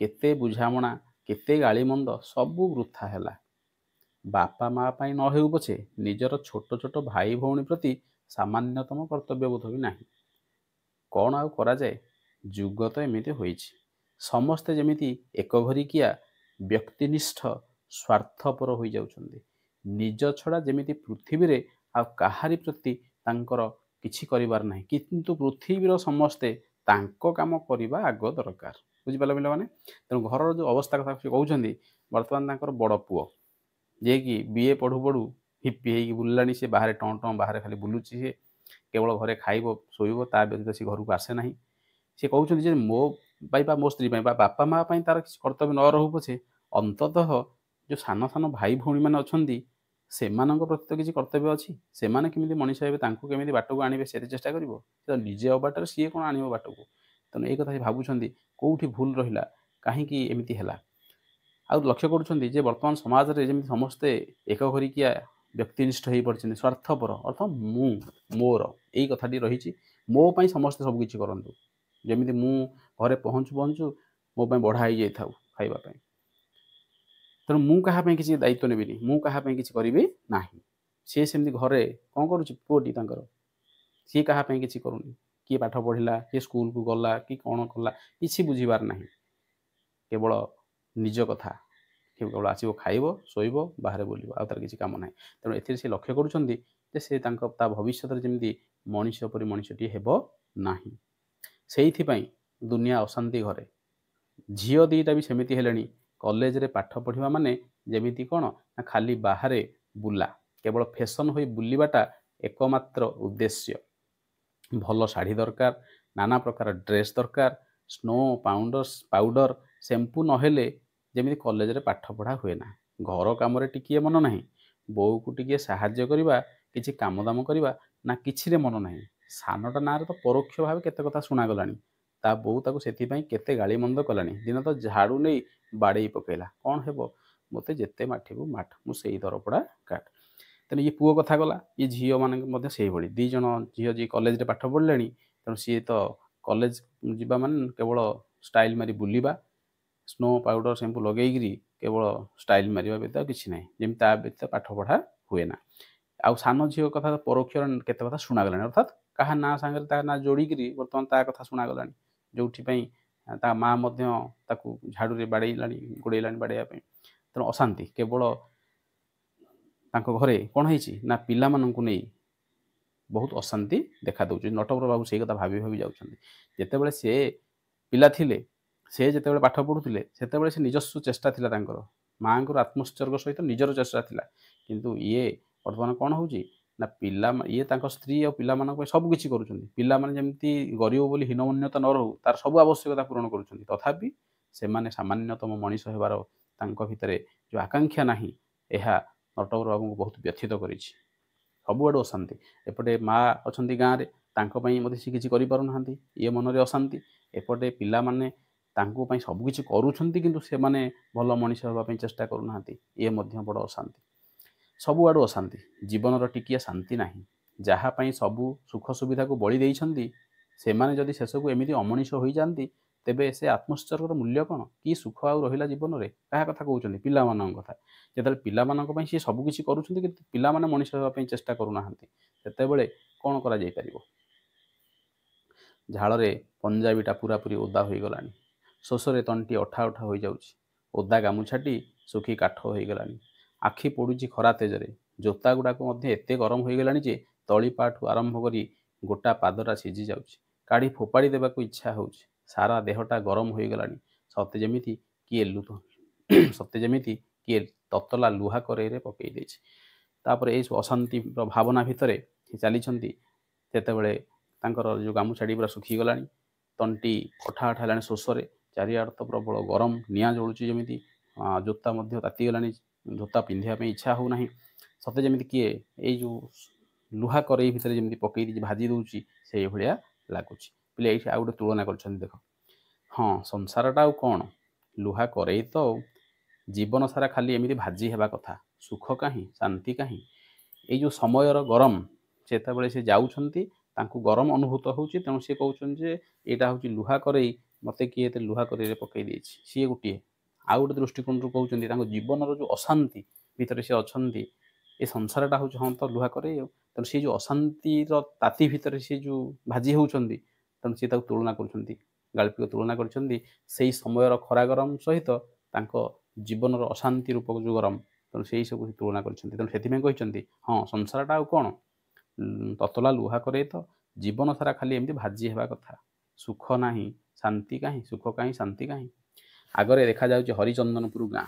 କେତେ ବୁଝାମଣା, କେତେ ଗାଳିମନ୍ଦ, ସବୁ ବୃଥା ହେଲା। ବାପା ମା ପାଇଁ ନ ହେଉ ପଛେ ନିଜର ଛୋଟ ଛୋଟ ଭାଇ ଭଉଣୀ ପ୍ରତି ସାମାନ୍ୟତମ କର୍ତ୍ତବ୍ୟବୋଧ ବି ନାହିଁ। କ'ଣ ଆଉ କରାଯାଏ? ଯୁଗ ତ ଏମିତି ହୋଇଛି, ସମସ୍ତେ ଯେମିତି ଏକଘରିକିଆ, ବ୍ୟକ୍ତିନିଷ୍ଠ, ସ୍ୱାର୍ଥପର ହୋଇଯାଉଛନ୍ତି। ନିଜ ଛଡ଼ା ଯେମିତି ପୃଥିବୀରେ ଆଉ କାହାରି ପ୍ରତି ତାଙ୍କର କିଛି କରିବାର ନାହିଁ, କିନ୍ତୁ ପୃଥିବୀର ସମସ୍ତେ ତାଙ୍କ କାମ କରିବା ଆଗ ଦରକାର। ବୁଝିପାରିଲ ପିଲାମାନେ? ତେଣୁ ଘରର ଯେଉଁ ଅବସ୍ଥା କଥା ସେ କହୁଛନ୍ତି, ବର୍ତ୍ତମାନ ତାଙ୍କର ବଡ଼ ପୁଅ ଯିଏକି ବିଏ ପଢ଼ୁ ପଢ଼ୁ ହିପି ହେଇକି ବୁଲିଲାଣି, ସେ ବାହାରେ ଟଁ ଟଁ ବାହାରେ ଖାଲି ବୁଲୁଛି। ସେ କେବଳ ଘରେ ଖାଇବ, ଶୋଇବ, ତା ବ୍ୟତୀତ ସେ ଘରକୁ ଆସେ ନାହିଁ। ସେ କହୁଛନ୍ତି ଯେ ମୋ ପାଇଁ ବା ମୋ ସ୍ତ୍ରୀ ପାଇଁ ବା ବାପା ମା ପାଇଁ ତାର କିଛି କର୍ତ୍ତବ୍ୟ ନ ରହୁ ପଛେ, ଅନ୍ତତଃ ଯେଉଁ ସାନ ସାନ ଭାଇ ଭଉଣୀମାନେ ଅଛନ୍ତି ସେମାନଙ୍କ ପ୍ରତି ତ କିଛି କର୍ତ୍ତବ୍ୟ ଅଛି। ସେମାନେ କେମିତି ମଣିଷ ହେବେ, ତାଙ୍କୁ କେମିତି ବାଟକୁ ଆଣିବେ ସେ ଚେଷ୍ଟା କରିବ। ସେ ତ ନିଜେ ଅବାଟରେ, ସିଏ କ'ଣ ଆଣିବ ବାଟକୁ? ତେଣୁ ଏଇ କଥା ସେ ଭାବୁଛନ୍ତି, କେଉଁଠି ଭୁଲ ରହିଲା, କାହିଁକି ଏମିତି ହେଲା। ଆଉ ଲକ୍ଷ୍ୟ କରୁଛନ୍ତି ଯେ ବର୍ତ୍ତମାନ ସମାଜରେ ଯେମିତି ସମସ୍ତେ ଏକଘରିକିଆ, ବ୍ୟକ୍ତିନିଷ୍ଠ ହେଇପଡ଼ିଛନ୍ତି, ସ୍ୱାର୍ଥପର, ଅର୍ଥ ମୁଁ, ମୋର ଏଇ କଥାଟି ରହିଛି। ମୋ ପାଇଁ ସମସ୍ତେ ସବୁ କିଛି କରନ୍ତୁ, ଯେମିତି ମୁଁ ଘରେ ପହଞ୍ଚୁ ପହଞ୍ଚୁ ମୋ ପାଇଁ ବଢ଼ା ହେଇଯାଇଥାଉ ଖାଇବା ପାଇଁ। ତେଣୁ ମୁଁ କାହା ପାଇଁ କିଛି ଦାୟିତ୍ୱ ନେବିନି, ମୁଁ କାହା ପାଇଁ କିଛି କରିବି ନାହିଁ। ସିଏ ସେମିତି ଘରେ କ'ଣ କରୁଛି ପୁଅଟି ତାଙ୍କର, ସିଏ କାହା ପାଇଁ କିଛି କରୁନି। କିଏ ପାଠ ପଢ଼ିଲା, କିଏ ସ୍କୁଲକୁ ଗଲା, କି କ'ଣ କଲା, କିଛି ବୁଝିବାର ନାହିଁ। କେବଳ ନିଜ କଥା, କେବଳ ଆସିବ, ଖାଇବ, ଶୋଇବ, ବାହାରେ ବୁଲିବ, ଆଉ ତାର କିଛି କାମ ନାହିଁ। ତେଣୁ ଏଥିରେ ସେ ଲକ୍ଷ୍ୟ କରୁଛନ୍ତି ଯେ ସେ ତାଙ୍କ ତା ଭବିଷ୍ୟତରେ ଯେମିତି ମଣିଷ ପରି ମଣିଷଟିଏ ହେବ ନାହିଁ। ସେଇଥିପାଇଁ ଦୁନିଆ ଅଶାନ୍ତି ଘରେ। ଝିଅ ଦୁଇଟା ବି ସେମିତି ହେଲେଣି। କଲେଜରେ ପାଠ ପଢ଼ିବା ମାନେ ଯେମିତି କ'ଣ ନା ଖାଲି ବାହାରେ ବୁଲା, କେବଳ ଫ୍ୟାସନ୍ ହୋଇ ବୁଲିବାଟା ଏକମାତ୍ର ଉଦ୍ଦେଶ୍ୟ। ଭଲ ଶାଢ଼ୀ ଦରକାର, ନାନା ପ୍ରକାର ଡ୍ରେସ୍ ଦରକାର, ସ୍ନୋ ପାଉଡ଼ର, ଶ୍ୟାମ୍ପୁ ନହେଲେ ଯେମିତି କଲେଜରେ ପାଠ ପଢ଼ା ହୁଏ ନା। ଘର କାମରେ ଟିକିଏ ମନ ନାହିଁ, ବୋଉକୁ ଟିକିଏ ସାହାଯ୍ୟ କରିବା, କିଛି କାମ ଦାମ କରିବା ନା, କିଛିରେ ମନ ନାହିଁ। ସାନଟା ନାଁରେ ତ ପରୋକ୍ଷ ଭାବେ କେତେ କଥା ଶୁଣାଗଲାଣି। ତା ବୋଉ ତାକୁ ସେଥିପାଇଁ କେତେ ଗାଳିମନ୍ଦ କଲାଣି। ଦିନ ତ ଝାଡ଼ୁ ନେଇ ବାଡ଼େଇ ପକେଇଲା। କ'ଣ ହେବ, ମୋତେ ଯେତେ ମାଠିବୁ ମାଠ, ମୁଁ ସେଇ ଦରପୋଡ଼ା କାଠ। ତେଣୁ ଇଏ ପୁଅ କଥା ଗଲା, ଇଏ ଝିଅମାନଙ୍କ ମଧ୍ୟ ସେଇଭଳି। ଦୁଇ ଜଣ ଝିଅ ଯିଏ କଲେଜରେ ପାଠ ପଢ଼ିଲେଣି, ତେଣୁ ସିଏ ତ କଲେଜ ଯିବା ମାନେ କେବଳ ଷ୍ଟାଇଲ୍ ମାରି ବୁଲିବା, ସ୍ନୋ ପାଉଡ଼ର ଶ୍ୟାମ୍ପୁ ଲଗେଇକିରି କେବଳ ଷ୍ଟାଇଲ୍ ମାରିବା ବ୍ୟତୀତ ଆଉ କିଛି ନାହିଁ। ଯେମିତି ତା ବ୍ୟତୀତ ପାଠ ପଢ଼ା ହୁଏ ନା। ଆଉ ସାନ ଝିଅ କଥା ପରୋକ୍ଷରେ କେତେ କଥା ଶୁଣାଗଲାଣି, ଅର୍ଥାତ୍ କାହା ନାଁ ସାଙ୍ଗରେ ତା ନାଁ ଯୋଡ଼ିକିରି ବର୍ତ୍ତମାନ ତା କଥା ଶୁଣାଗଲାଣି, ଯେଉଁଥିପାଇଁ ତା ମା ମଧ୍ୟ ତାକୁ ଝାଡ଼ୁରେ ବାଡ଼େଇଲାଣି, ଗୋଡ଼େଇଲାଣି ବାଡ଼େଇବା ପାଇଁ। ତେଣୁ ଅଶାନ୍ତି କେବଳ ତାଙ୍କ ଘରେ କ'ଣ ହେଇଛି ନା ପିଲାମାନଙ୍କୁ ନେଇ ବହୁତ ଅଶାନ୍ତି ଦେଖା ଦେଉଛି। ନଟବର ବାବୁ ସେଇ କଥା ଭାବି ଭାବି ଯାଉଛନ୍ତି। ଯେତେବେଳେ ସେ ପିଲା ଥିଲେ, ସେ ଯେତେବେଳେ ପାଠ ପଢ଼ୁଥିଲେ, ସେତେବେଳେ ସେ ନିଜସ୍ୱ ଚେଷ୍ଟା ଥିଲା ତାଙ୍କର, ମାଆଙ୍କର ଆତ୍ମୋତ୍ସର୍ଗ ସହିତ ନିଜର ଚେଷ୍ଟା ଥିଲା। କିନ୍ତୁ ଇଏ ବର୍ତ୍ତମାନ କ'ଣ ହେଉଛି ନା ପିଲା, ଇଏ ତାଙ୍କ ସ୍ତ୍ରୀ ଆଉ ପିଲାମାନଙ୍କ ପାଇଁ ସବୁ କିଛି କରୁଛନ୍ତି। ପିଲାମାନେ ଯେମିତି ଗରିବ ବୋଲି ହୀନମନ୍ୟତା ନ ରହୁ, ତାର ସବୁ ଆବଶ୍ୟକତା ପୂରଣ କରୁଛନ୍ତି। ତଥାପି ସେମାନେ ସାମାନ୍ୟତମ ମଣିଷ ହେବାର ତାଙ୍କ ଭିତରେ ଯେଉଁ ଆକାଂକ୍ଷା ନାହିଁ, ଏହା ନଟବର ବାବୁଙ୍କୁ ବହୁତ ବ୍ୟଥିତ କରିଛି। ସବୁଆଡ଼ୁ ଅଶାନ୍ତି। ଏପଟେ ମା ଅଛନ୍ତି ଗାଁରେ, ତାଙ୍କ ପାଇଁ ମଧ୍ୟ ସେ କିଛି କରିପାରୁନାହାନ୍ତି, ଇଏ ମନରେ ଅଶାନ୍ତି। ଏପଟେ ପିଲାମାନେ ତାଙ୍କ ପାଇଁ ସବୁକିଛି କରୁଛନ୍ତି, କିନ୍ତୁ ସେମାନେ ଭଲ ମଣିଷ ହେବା ପାଇଁ ଚେଷ୍ଟା କରୁନାହାନ୍ତି, ଇଏ ମଧ୍ୟ ବଡ଼ ଅଶାନ୍ତି। ସବୁଆଡ଼ୁ ଅଶାନ୍ତି, ଜୀବନର ଟିକିଏ ଶାନ୍ତି ନାହିଁ। ଯାହା ପାଇଁ ସବୁ ସୁଖ ସୁବିଧାକୁ ବଳି ଦେଇଛନ୍ତି, ସେମାନେ ଯଦି ଶେଷକୁ ଏମିତି ଅମଣିଷ ହୋଇଯାଆନ୍ତି, ତେବେ ସେ ଆତ୍ମୋତ୍ସର୍ଗର ମୂଲ୍ୟ କ'ଣ? କି ସୁଖ ଆଉ ରହିଲା ଜୀବନରେ? କାହା କଥା କହୁଛନ୍ତି? ପିଲାମାନଙ୍କ କଥା। ଯେତେବେଳେ ପିଲାମାନଙ୍କ ପାଇଁ ସିଏ ସବୁକିଛି କରୁଛନ୍ତି, କିନ୍ତୁ ପିଲାମାନେ ମଣିଷ ହେବା ପାଇଁ ଚେଷ୍ଟା କରୁନାହାନ୍ତି, ସେତେବେଳେ କ'ଣ କରାଯାଇପାରିବ? ଝାଳରେ ପଞ୍ଜାବୀଟା ପୁରାପୁରି ଓଦା ହୋଇଗଲାଣି। ଶୋଷରେ ତଣ୍ଟି ଅଠା ଅଠା ହୋଇଯାଉଛି। ଓଦା ଗାମୁଛାଟି ଶୁଖି କାଠ ହୋଇଗଲାଣି। ଆଖି ପୋଡ଼ୁଛି ଖରା ତେଜରେ। ଜୋତା ଗୁଡ଼ାକ ମଧ୍ୟ ଏତେ ଗରମ ହୋଇଗଲାଣି ଯେ ତଳିପାଠୁ ଆରମ୍ଭ କରି ଗୋଟା ପାଦଟା ସିଝି ଯାଉଛି। କାଢ଼ି ଫୋପାଡ଼ି ଦେବାକୁ ଇଚ୍ଛା ହେଉଛି। ସାରା ଦେହଟା ଗରମ ହୋଇଗଲାଣି, ସତେ ଯେମିତି କିଏ ସତେ ଯେମିତି କିଏ ତତଲା ଲୁହା କରେଇରେ ପକେଇ ଦେଇଛି। ତାପରେ ଏଇସବୁ ଅଶାନ୍ତିର ଭାବନା ଭିତରେ ସେ ଚାଲିଛନ୍ତି। ସେତେବେଳେ ତାଙ୍କର ଯେଉଁ ଗାମୁଛାଟି ପୁରା ଶୁଖିଗଲାଣି, ତଣ୍ଟି ଅଠା ଅଠା ହେଲାଣି ଶୋଷରେ, ଚାରିଆଡ଼େ ତ ପ୍ରବଳ ଗରମ, ନିଆଁ ଜଳୁଛି ଯେମିତି, ଜୋତା ମଧ୍ୟ ତାତିଗଲାଣି, ଜୋତା ପିନ୍ଧିବା ପାଇଁ ଇଚ୍ଛା ହେଉନାହିଁ। ସତେ ଯେମିତି କିଏ ଏଇ ଯେଉଁ ଲୁହା କରେଇ ଭିତରେ ଯେମିତି ପକେଇ ଦେଇଛି, ଭାଜି ଦେଉଛି, ସେଇଭଳିଆ ଲାଗୁଛି। ପିଲେ ଏଇଠି ଆଉ ଗୋଟେ ତୁଳନା କରିଛନ୍ତି ଦେଖ। ହଁ, ସଂସାରଟା ଆଉ କ'ଣ, ଲୁହା କରେଇ ତ ଜୀବନ ସାରା ଖାଲି ଏମିତି ଭାଜି ହେବା କଥା। ସୁଖ କାହିଁ, ଶାନ୍ତି କାହିଁ? ଏଇ ଯେଉଁ ସମୟର ଗରମ, ଯେତେବେଳେ ସେ ଯାଉଛନ୍ତି ତାଙ୍କୁ ଗରମ ଅନୁଭୂତ ହେଉଛି, ତେଣୁ ସେ କହୁଛନ୍ତି ଯେ ଏଇଟା ହେଉଛି ଲୁହା କରେଇ, ମୋତେ କିଏ ଏତେ ଲୁହା କରେଇରେ ପକେଇ ଦେଇଛି। ସିଏ ଗୋଟିଏ ଆଉ ଗୋଟେ ଦୃଷ୍ଟିକୋଣରୁ କହୁଛନ୍ତି, ତାଙ୍କ ଜୀବନର ଯେଉଁ ଅଶାନ୍ତି ଭିତରେ ସେ ଅଛନ୍ତି, ଏ ସଂସାରଟା ହେଉଛି ହଁ ତ ଲୁହା କରେଇ ଆଉ। ତେଣୁ ସେ ଯେଉଁ ଅଶାନ୍ତିର ତାତି ଭିତରେ ସେ ଯେଉଁ ଭାଜି ହେଉଛନ୍ତି, ତେଣୁ ସିଏ ତାକୁ ତୁଳନା କରୁଛନ୍ତି ଗାଳ୍ପିକ ତୁଳନା କରିଛନ୍ତି ସେଇ ସମୟର ଖରା ଗରମ ସହିତ ତାଙ୍କ ଜୀବନର ଅଶାନ୍ତି ରୂପକ ଯେଉଁ ଗରମ, ତେଣୁ ସେଇ ସବୁ ସେ ତୁଳନା କରିଛନ୍ତି। ତେଣୁ ସେଥିପାଇଁ କହିଛନ୍ତି ହଁ ସଂସାରଟା ଆଉ କ'ଣ, ତତଲା ଲୁହା କରେଇ ତ ଜୀବନ ସାରା ଖାଲି ଏମିତି ଭାଜି ହେବା କଥା, ସୁଖ ନାହିଁ ଶାନ୍ତି କାହିଁ, ସୁଖ କାହିଁ ଶାନ୍ତି କାହିଁ। ଆଗରେ ଦେଖାଯାଉଛି ହରିଚନ୍ଦନପୁର ଗାଁ,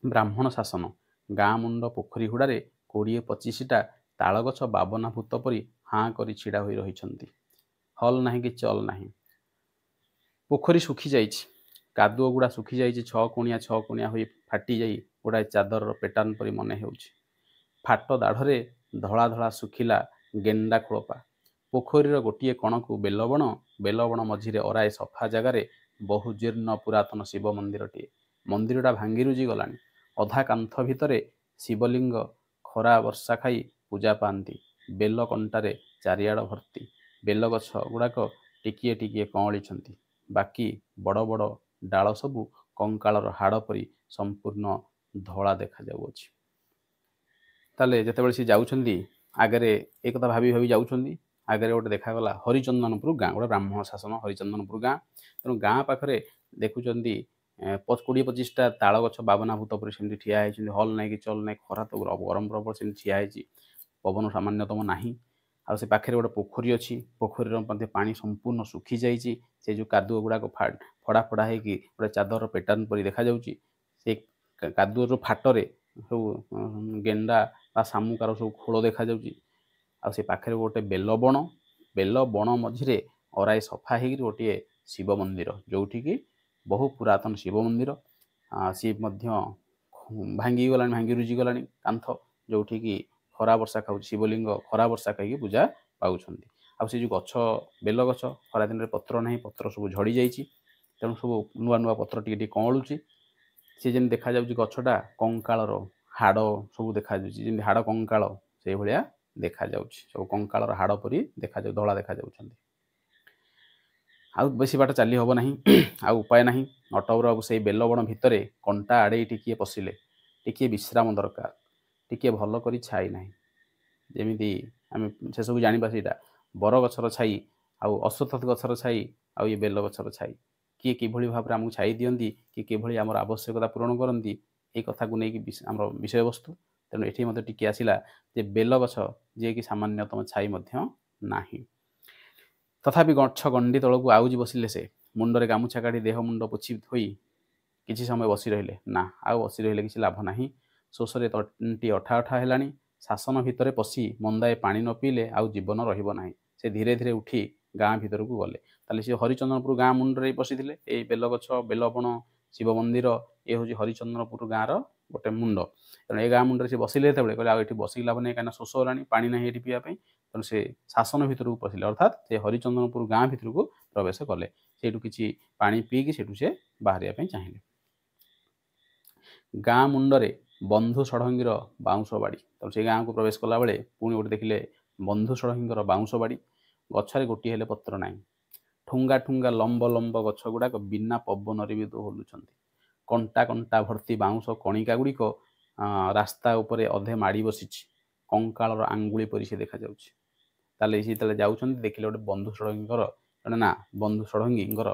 ବ୍ରାହ୍ମଣ ଶାସନ। ଗାଁ ମୁଣ୍ଡ ପୋଖରୀ ହୁଡ଼ାରେ 20-25ଟା ତାଳଗଛ ବାବନା ଭୂତ ପରି ହାଁ କରି ଛିଡ଼ା ହୋଇ ରହିଛନ୍ତି। ହଲ୍ ନାହିଁ କି ଚଲ୍ ନାହିଁ। ପୋଖରୀ ଶୁଖିଯାଇଛି, କାଦୁଅ ଗୁଡ଼ା ଶୁଖିଯାଇଛି, 6 କୋଣିଆ 6 କୋଣିଆ ହୋଇ ଫାଟିଯାଇ ଗୋଟାଏ ଚାଦରର ପେଟାନ ପରି ମନେ ହେଉଛି। ଫାଟ ଦାଢ଼ରେ ଧଳା ଧଳା ଶୁଖିଲା ଗେଣ୍ଡା ଖୋଳପା। ପୋଖରୀର ଗୋଟିଏ କଣକୁ ବେଲବଣ, ବେଲବଣ ମଝିରେ ଅରାଏ ସଫା ଜାଗାରେ ବହୁ ଜୀର୍ଣ୍ଣ ପୁରାତନ ଶିବ ମନ୍ଦିରଟିଏ। ମନ୍ଦିରଟା ଭାଙ୍ଗିରୁଜି ଗଲାଣି। ଅଧା କାନ୍ଥ ଭିତରେ ଶିବଲିଙ୍ଗ ଖରା ବର୍ଷା ଖାଇ ପୂଜା ପାଆନ୍ତି। ବେଲ କଣ୍ଟାରେ ଚାରିଆଡ଼ ଭର୍ତ୍ତି। ବେଲଗଛ ଗୁଡ଼ାକ ଟିକିଏ ଟିକିଏ କଅଁଳିଛନ୍ତି। ବାକି ବଡ଼ ବଡ଼ ଡାଳ ସବୁ କଙ୍କାଳର ହାଡ଼ ପରି ସମ୍ପୂର୍ଣ୍ଣ ଧଳା ଦେଖାଯାଉଅଛି। ତାହେଲେ ଯେତେବେଳେ ସେ ଯାଉଛନ୍ତି ଆଗରେ ଏ କଥା ଭାବି ଭାବି ଯାଉଛନ୍ତି। ଆଗରେ ଗୋଟେ ଦେଖାଗଲା ହରିଚନ୍ଦନପୁର ଗାଁ, ଗୋଟେ ବ୍ରାହ୍ମଣ ଶାସନ ହରିଚନ୍ଦନପୁର ଗାଁ। ତେଣୁ ଗାଁ ପାଖରେ ଦେଖୁଛନ୍ତି 20-25ଟା ତାଳ ଗଛ ବାବନା ଭୂତ ପରି ସେମିତି ଠିଆ ହେଇଛନ୍ତି। ହଲ୍ ନାହିଁ କି ଚଲ୍ ନାହିଁ, ଖରା ତ ଗରମ ପ୍ରବଳ, ସେମିତି ଠିଆ ହେଇଛି, ପବନ ସାମାନ୍ୟତମ ନାହିଁ। ଆଉ ସେ ପାଖରେ ଗୋଟେ ପୋଖରୀ ଅଛି, ପୋଖରୀର ମଧ୍ୟ ପାଣି ସମ୍ପୂର୍ଣ୍ଣ ଶୁଖିଯାଇଛି। ସେ ଯେଉଁ କାଦୁଅ ଗୁଡ଼ାକ ଫଡ଼ା ଫଡ଼ା ହେଇକି ଗୋଟେ ଚାଦରର ପେଟାର୍ନ ପରି ଦେଖାଯାଉଛି। ସେ କାଦୁଅର ଫାଟରେ ସବୁ ଗେଣ୍ଡା ବା ଶାମୁକାର ସବୁ ଖୋଳ ଦେଖାଯାଉଛି। ଆଉ ସେ ପାଖରେ ଗୋଟେ ବେଲବଣ, ବେଲବଣ ମଝିରେ ଅରାଏ ସଫା ହେଇକିରି ଗୋଟିଏ ଶିବ ମନ୍ଦିର, ଯେଉଁଠିକି ବହୁ ପୁରାତନ ଶିବ ମନ୍ଦିର। ସିଏ ମଧ୍ୟ ଭାଙ୍ଗିଗଲାଣି, ଭାଙ୍ଗି ରୁଜିଗଲାଣି କାନ୍ଥ, ଯେଉଁଠିକି ଖରା ବର୍ଷା ଖାଉଛି ଶିବଲିଙ୍ଗ, ଖରା ବର୍ଷା ଖାଇକି ପୂଜା ପାଉଛନ୍ତି। ଆଉ ସେ ଯେଉଁ ଗଛ ବେଲ ଗଛ, ଖରାଦିନରେ ପତ୍ର ନାହିଁ, ପତ୍ର ସବୁ ଝଡ଼ିଯାଇଛି, ତେଣୁ ସବୁ ନୂଆ ନୂଆ ପତ୍ର ଟିକେ ଟିକେ କଅଁଳୁଛି। ସେ ଯେମିତି ଦେଖାଯାଉଛି ଗଛଟା କଙ୍କାଳର ହାଡ଼ ସବୁ ଦେଖାଯାଉଛି, ଯେମିତି ହାଡ଼ କଙ୍କାଳ ସେଇଭଳିଆ ଦେଖାଯାଉଛି, ସବୁ କଙ୍କାଳର ହାଡ଼ ପରି ଦେଖାଯାଉ, ଧଳା ଦେଖାଯାଉଛନ୍ତି। ଆଉ ବେଶୀ ବାଟ ଚାଲି ହେବ ନାହିଁ, ଆଉ ଉପାୟ ନାହିଁ। ନଟବର ବାବୁ ସେଇ ବେଲବଣ ଭିତରେ କଣ୍ଟା ଆଡ଼େଇ ଟିକିଏ ପଶିଲେ। ଟିକିଏ ବିଶ୍ରାମ ଦରକାର, ଟିକିଏ ଭଲ କରି ଛାଇ ନାହିଁ। ଯେମିତି ଆମେ ସେସବୁ ଜାଣିବା, ସେଇଟା ବରଗଛର ଛାଇ ଆଉ ଅଶ୍ୱତ୍ଥ ଗଛର ଛାଇ ଆଉ ଇଏ ବେଲ ଗଛର ଛାଇ, କିଏ କିଭଳି ଭାବରେ ଆମକୁ ଛାଇ ଦିଅନ୍ତି, କିଏ କିଭଳି ଆମର ଆବଶ୍ୟକତା ପୂରଣ କରନ୍ତି, ଏଇ କଥାକୁ ନେଇକି ଆମର ବିଷୟବସ୍ତୁ। ତେଣୁ ଏଠି ମଧ୍ୟ ଟିକିଏ ଆସିଲା ଯେ ବେଲ ଗଛ ଯିଏକି ସାମାନ୍ୟତମ ଛାଇ ମଧ୍ୟ ନାହିଁ। ତଥାପି ଗଛ ଗଣ୍ଡି ତଳକୁ ଆଉଜି ବସିଲେ ସେ। ମୁଣ୍ଡରେ ଗାମୁଛା କାଢ଼ି ଦେହ ମୁଣ୍ଡ ପୋଛି ହୋଇ କିଛି ସମୟ ବସି ରହିଲେ। ନା, ଆଉ ବସି ରହିଲେ କିଛି ଲାଭ ନାହିଁ। ଶୋଷରେ ତଣ୍ଟି ଅଠା ଅଠା ହେଲାଣି। ଶାସନ ଭିତରେ ପଶି ମନ୍ଦାଏ ପାଣି ନ ପିଇଲେ ଆଉ ଜୀବନ ରହିବ ନାହିଁ। ସେ ଧୀରେ ଧୀରେ ଉଠି ଗାଁ ଭିତରକୁ ଗଲେ। ତାହେଲେ ସେ ହରିଚନ୍ଦନପୁର ଗାଁ ମୁଣ୍ଡରେ ପଶିଥିଲେ। ଏଇ ବେଲଗଛ, ବେଲବଣ, ଶିବ ମନ୍ଦିର, ଏ ହେଉଛି ହରିଚନ୍ଦନପୁର ଗାଁର ଗୋଟେ ମୁଣ୍ଡ। ତେଣୁ ଏ ଗାଁ ମୁଣ୍ଡରେ ସେ ବସିଲେ ଯେତେବେଳେ, କହିଲେ ଆଉ ଏଠି ବସିକି ଲାଭ ନାହିଁ, କାହିଁକିନା ଶୋଷ ହେଲାଣି, ପାଣି ନାହିଁ ଏଠି ପିଇବା ପାଇଁ। ତେଣୁ ସେ ଶାସନ ଭିତରକୁ ପଶିଲେ, ଅର୍ଥାତ୍ ସେ ହରିଚନ୍ଦନପୁର ଗାଁ ଭିତରକୁ ପ୍ରବେଶ କଲେ। ସେଇଠୁ କିଛି ପାଣି ପିଇକି ସେଇଠୁ ସେ ବାହାରିବା ପାଇଁ ଚାହିଁଲେ। ଗାଁ ମୁଣ୍ଡରେ ବନ୍ଧୁ ଷଢ଼ଙ୍ଗୀର ବାଉଁଶ ବାଡ଼ି। ତେଣୁ ସେ ଗାଁକୁ ପ୍ରବେଶ କଲାବେଳେ ପୁଣି ଗୋଟେ ଦେଖିଲେ ବନ୍ଧୁ ଷଢ଼ଙ୍ଗୀଙ୍କର ବାଉଁଶ ବାଡ଼ି। ଗଛରେ ଗୋଟିଏ ହେଲେ ପତ୍ର ନାହିଁ। ଠୁଙ୍ଗା ଠୁଙ୍ଗା ଲମ୍ବ ଲମ୍ବ ଗଛ ଗୁଡ଼ାକ ବିନା ପବନରେ ବି ଦୋହଲୁଛନ୍ତି। କଣ୍ଟା କଣ୍ଟା ଭର୍ତ୍ତି ବାଉଁଶ କଣିକା ଗୁଡ଼ିକ ରାସ୍ତା ଉପରେ ଅଧେ ମାଡ଼ି ବସିଛି। କଙ୍କାଳର ଆଙ୍ଗୁଳି ପରି ସେ ଦେଖାଯାଉଛି। ତାହେଲେ ସେ ଯେତେବେଳେ ଯାଉଛନ୍ତି ଦେଖିଲେ ଗୋଟେ ବନ୍ଧୁ ଷଢ଼ଙ୍ଗୀଙ୍କର, ଜଣେ ନା ବନ୍ଧୁ ଷଢ଼ଙ୍ଗୀଙ୍କର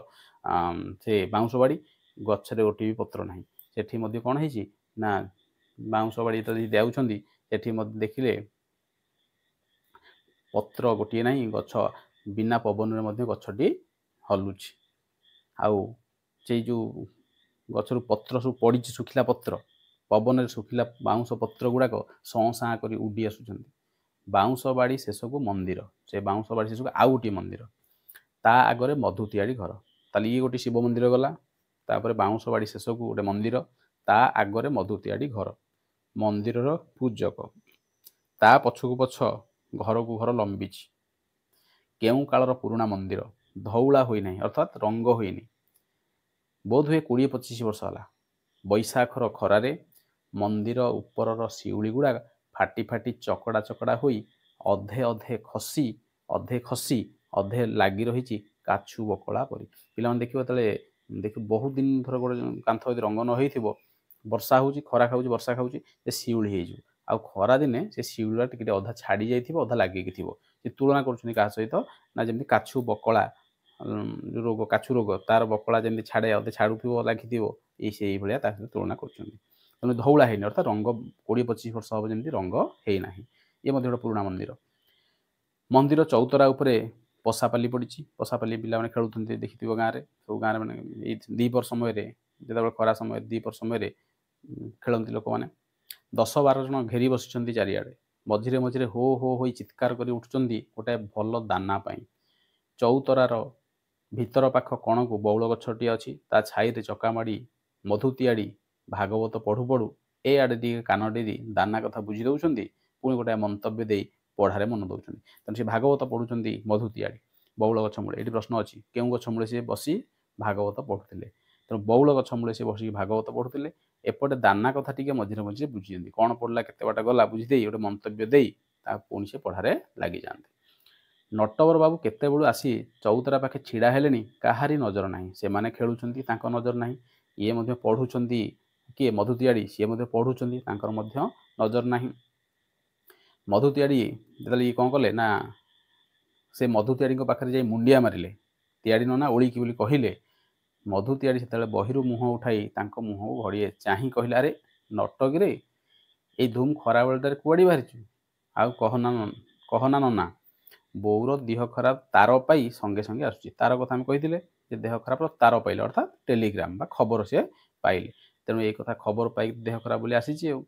ସେ ବାଉଁଶ ବାଡ଼ି, ଗଛରେ ଗୋଟିଏ ବି ପତ୍ର ନାହିଁ। ସେଠି ମଧ୍ୟ କ'ଣ ହେଇଛି ନା ବାଉଁଶ ବାଡ଼ି ଯେତେବେଳେ ଯାଉଛନ୍ତି ସେଠି ମଧ୍ୟ ଦେଖିଲେ ପତ୍ର ଗୋଟିଏ ନାହିଁ, ଗଛ ବିନା ପବନରେ ମଧ୍ୟ ଗଛଟି ହଲୁଛି। ଆଉ ସେଇ ଯେଉଁ ଗଛରୁ ପତ୍ର ସବୁ ପଡ଼ିଛି, ଶୁଖିଲା ପତ୍ର, ପବନରେ ଶୁଖିଲା ବାଉଁଶ ପତ୍ର ଗୁଡ଼ାକ ସଁ ସାଁ କରି ଉଡ଼ି ଆସୁଛନ୍ତି। ବାଉଁଶ ବାଡ଼ି ଶେଷକୁ ମନ୍ଦିର, ସେ ବାଉଁଶ ବାଡ଼ି ଶେଷକୁ ଆଉ ଗୋଟିଏ ମନ୍ଦିର, ତା ଆଗରେ ମଧୁ ତିଆରି ଘର। ତାହେଲେ ଇଏ ଗୋଟିଏ ଶିବ ମନ୍ଦିର ଗଲା, ତାପରେ ବାଉଁଶ ବାଡ଼ି ଶେଷକୁ ଗୋଟେ ମନ୍ଦିର, ତା ଆଗରେ ମଧୁ ତିଆରି ଘର, ମନ୍ଦିରର ପୂଜକ, ତା ପଛକୁ ପଛ ଘରକୁ ଘର ଲମ୍ବିଛି। କେଉଁ କାଳର ପୁରୁଣା ମନ୍ଦିର, ଧଉଳା ହୋଇନାହିଁ, ଅର୍ଥାତ୍ ରଙ୍ଗ ହୋଇନି, ବୋଧହୁଏ 20-25 ବର୍ଷ ହେଲା। ବୈଶାଖର ଖରାରେ ମନ୍ଦିର ଉପରର ଶିଉଳି ଗୁଡ଼ାକ ଫାଟି ଫାଟି ଚକଡ଼ା ଚକଡ଼ା ହୋଇ ଅଧେ ଅଧେ ଖସି ଅଧେ ଖସି ଅଧେ ଲାଗି ରହିଛି କାଛୁ ବକଳା ପରି। ପିଲାମାନେ ଦେଖିବ ଯେତେବେଳେ ଦେଖିବ ବହୁତ ଦିନ ଧର ଗୋଟେ କାନ୍ଥ ଯଦି ରଙ୍ଗ ନ ହେଇଥିବ, ବର୍ଷା ହେଉଛି, ଖରା ଖାଉଛି, ବର୍ଷା ଖାଉଛି, ସେ ଶିଉଳି ହେଇଯିବ। ଆଉ ଖରା ଦିନେ ସେ ଶିଉଳିଟା ଟିକେ ଟିକେ ଅଧା ଛାଡ଼ି ଯାଇଥିବ, ଅଧା ଲାଗିକି ଥିବ। ସେ ତୁଳନା କରୁଛନ୍ତି କାହା ସହିତ ନା ଯେମିତି କାଛୁ ବକଳା ଯେଉଁ ରୋଗ, କାଛୁ ରୋଗ, ତାର ବକଳା ଯେମିତି ଛାଡ଼େ, ଅଧେ ଛାଡ଼ୁଥିବ ଲାଗିଥିବ, ଏଇ ସେଇଭଳିଆ ତା ସହିତ ତୁଳନା କରୁଛନ୍ତି। ତେଣୁ ଧଉଳା ହେଇନି, ଅର୍ଥାତ୍ ରଙ୍ଗ 20-25 ବର୍ଷ ହେବ ଯେମିତି ରଙ୍ଗ ହେଇନାହିଁ। ଇଏ ମଧ୍ୟ ଗୋଟେ ପୁରୁଣା ମନ୍ଦିର। ମନ୍ଦିର ଚଉତରା ଉପରେ ପଶାପାଲି ପଡ଼ିଛି। ପଶାପାଲି ପିଲାମାନେ ଖେଳୁଛନ୍ତି, ଦେଖିଥିବ ଗାଁରେ, ସବୁ ଗାଁରେ ମାନେ ଏଇ ଦ୍ୱିପହର ସମୟରେ, ଯେତେବେଳେ ଖରା ସମୟରେ ଦ୍ୱିପହର ସମୟରେ ଖେଳନ୍ତି ଲୋକମାନେ। 10-12 ଜଣ ଘେରି ବସିଛନ୍ତି ଚାରିଆଡ଼େ। ମଝିରେ ମଝିରେ ହୋ ହୋ ହୋଇ ଚିତ୍କାର କରି ଉଠୁଛନ୍ତି ଗୋଟାଏ ଭଲ ଦାନା ପାଇଁ। ଚଉତରାର ଭିତର ପାଖ କଣକୁ ବଉଳ ଗଛଟିଏ ଅଛି, ତା ଛାଇରେ ଚକାମାଡ଼ି ମଧୁ ତିଆଡ଼ି ଭାଗବତ ପଢ଼ୁ ପଢ଼ୁ ଏ ଆଡ଼େ ଟିକେ କାନ ଡେରି ଦାନା କଥା ବୁଝି ଦେଉଛନ୍ତି, ପୁଣି ଗୋଟାଏ ମନ୍ତବ୍ୟ ଦେଇ ପଢ଼ାରେ ମନ ଦେଉଛନ୍ତି। ତେଣୁ ସେ ଭାଗବତ ପଢ଼ୁଛନ୍ତି ମଧୁ ତିଆଡ଼ି ବଉଳ ଗଛ ମୂଳେ। ଏଠି ପ୍ରଶ୍ନ ଅଛି, କେଉଁ ଗଛ ମୂଳେ ସେ ବସି ଭାଗବତ ପଢ଼ୁଥିଲେ? ତେଣୁ ବଉଳ ଗଛ ମୂଳେ ସେ ବସିକି ଭାଗବତ ପଢ଼ୁଥିଲେ। ଏପଟେ ଦାନା କଥା ଟିକେ ମଝିରେ ମଝିରେ ବୁଝିଛନ୍ତି, କ'ଣ ପଡ଼ିଲା, କେତେ ବାଟ ଗଲା ବୁଝିଦେଇ ଗୋଟେ ମନ୍ତବ୍ୟ ଦେଇ ତା ପୁଣି ସେ ପଢ଼ାରେ ଲାଗିଯାଆନ୍ତି। ନଟବର ବାବୁ କେତେବେଳୁ ଆସି ଚଉତରା ପାଖେ ଛିଡ଼ା ହେଲେଣି, କାହାରି ନଜର ନାହିଁ। ସେମାନେ ଖେଳୁଛନ୍ତି, ତାଙ୍କ ନଜର ନାହିଁ। ଇଏ ମଧ୍ୟ ପଢ଼ୁଛନ୍ତି, କିଏ? ମଧୁ ତିଆଡ଼ି, ସିଏ ମଧ୍ୟ ପଢ଼ୁଛନ୍ତି, ତାଙ୍କର ମଧ୍ୟ ନଜର ନାହିଁ। ମଧୁ ତିଆଡ଼ି ଯେତେବେଳେ ଇଏ କ'ଣ କଲେ ନା, ସେ ମଧୁ ତିଆଡ଼ିଙ୍କ ପାଖରେ ଯାଇ ମୁଣ୍ଡିଆ ମାରିଲେ, ତିଆଡ଼ି ନନା ଓଳିକି ବୋଲି କହିଲେ। ମଧୁ ତିଆଡ଼ି ସେତେବେଳେ ବହିରୁ ମୁହଁ ଉଠାଇ ତାଙ୍କ ମୁହଁକୁ ଘଡ଼ିଏ ଚାହିଁ କହିଲେ, ଆରେ ନଟକିରେ, ଏଇ ଧୁମ୍ ଖରାବେଳଟାରେ କୁଆଡ଼ି ବାହାରିଛୁ? ଆଉ କହନା ନନା, ବୋଉର ଦେହ ଖରାପ ତାର ପାଇ ସଙ୍ଗେ ସଙ୍ଗେ ଆସୁଛି। ତାର କଥା ଆମେ କହିଥିଲେ ଯେ ଦେହ ଖରାପର ତାର ପାଇଲେ, ଅର୍ଥାତ୍ ଟେଲିଗ୍ରାମ ବା ଖବର ସିଏ ପାଇଲେ। ତେଣୁ ଏଇ କଥା ଖବର ପାଇକି ଦେହ ଖରାପ ବୋଲି ଆସିଛି। ଆଉ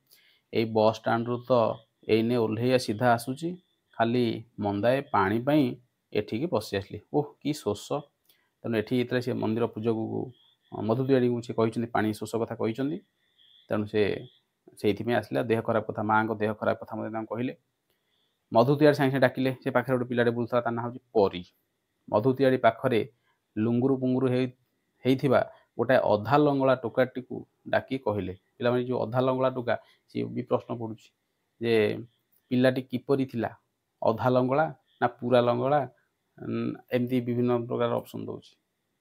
ଏଇ ବସ୍ ଷ୍ଟାଣ୍ଡରୁ ତ ଏଇନେ ଓହ୍ଲେଇ ସିଧା ଆସୁଛି, ଖାଲି ମନ୍ଦାଏ ପାଣି ପାଇଁ ଏଠିକି ପଶି ଆସିଲି। ଓହ କି ଶୋଷ! ତେଣୁ ଏଠି ଯେତେବେଳେ ସେ ମନ୍ଦିର ପୂଜକକୁ ମଧୁ ତିଆଡ଼ିକୁ ସେ କହିଛନ୍ତି, ପାଣି ଶୋଷ କଥା କହିଛନ୍ତି, ତେଣୁ ସେ ସେଇଥିପାଇଁ ଆସିଲା। ଦେହ ଖରାପ କଥା, ମାଆଙ୍କ ଦେହ ଖରାପ କଥା ମଧ୍ୟ ତାଙ୍କୁ କହିଲେ। ମଧୁ ତିଆଡ଼ି ସାଙ୍ଗେ ସାଙ୍ଗେ ଡାକିଲେ। ସେ ପାଖରେ ଗୋଟେ ପିଲାଟେ ବୁଲୁଥିଲା, ତା ନାଁ ହେଉଛି ପରି। ମଧୁ ତିଆଡ଼ି ପାଖରେ ଲୁଙ୍ଗୁରୁ ପୁଙ୍ଗୁରୁ ହେଇଥିବା ଗୋଟାଏ ଅଧା ଲଙ୍ଗଳା ଟୋକାଟିକୁ ଡାକି କହିଲେ, ପିଲାମାନେ ଯେଉଁ ଅଧା ଲଙ୍ଗଳା ଟୋକା, ସିଏ ବି ପ୍ରଶ୍ନ ପଡ଼ୁଛି ଯେ ପିଲାଟି କିପରି ଥିଲା, ଅଧା ଲଙ୍ଗଳା ନା ପୁରା ଲଙ୍ଗଳା, ଏମିତି ବିଭିନ୍ନ ପ୍ରକାର ଅପସନ୍ ଦେଉଛି।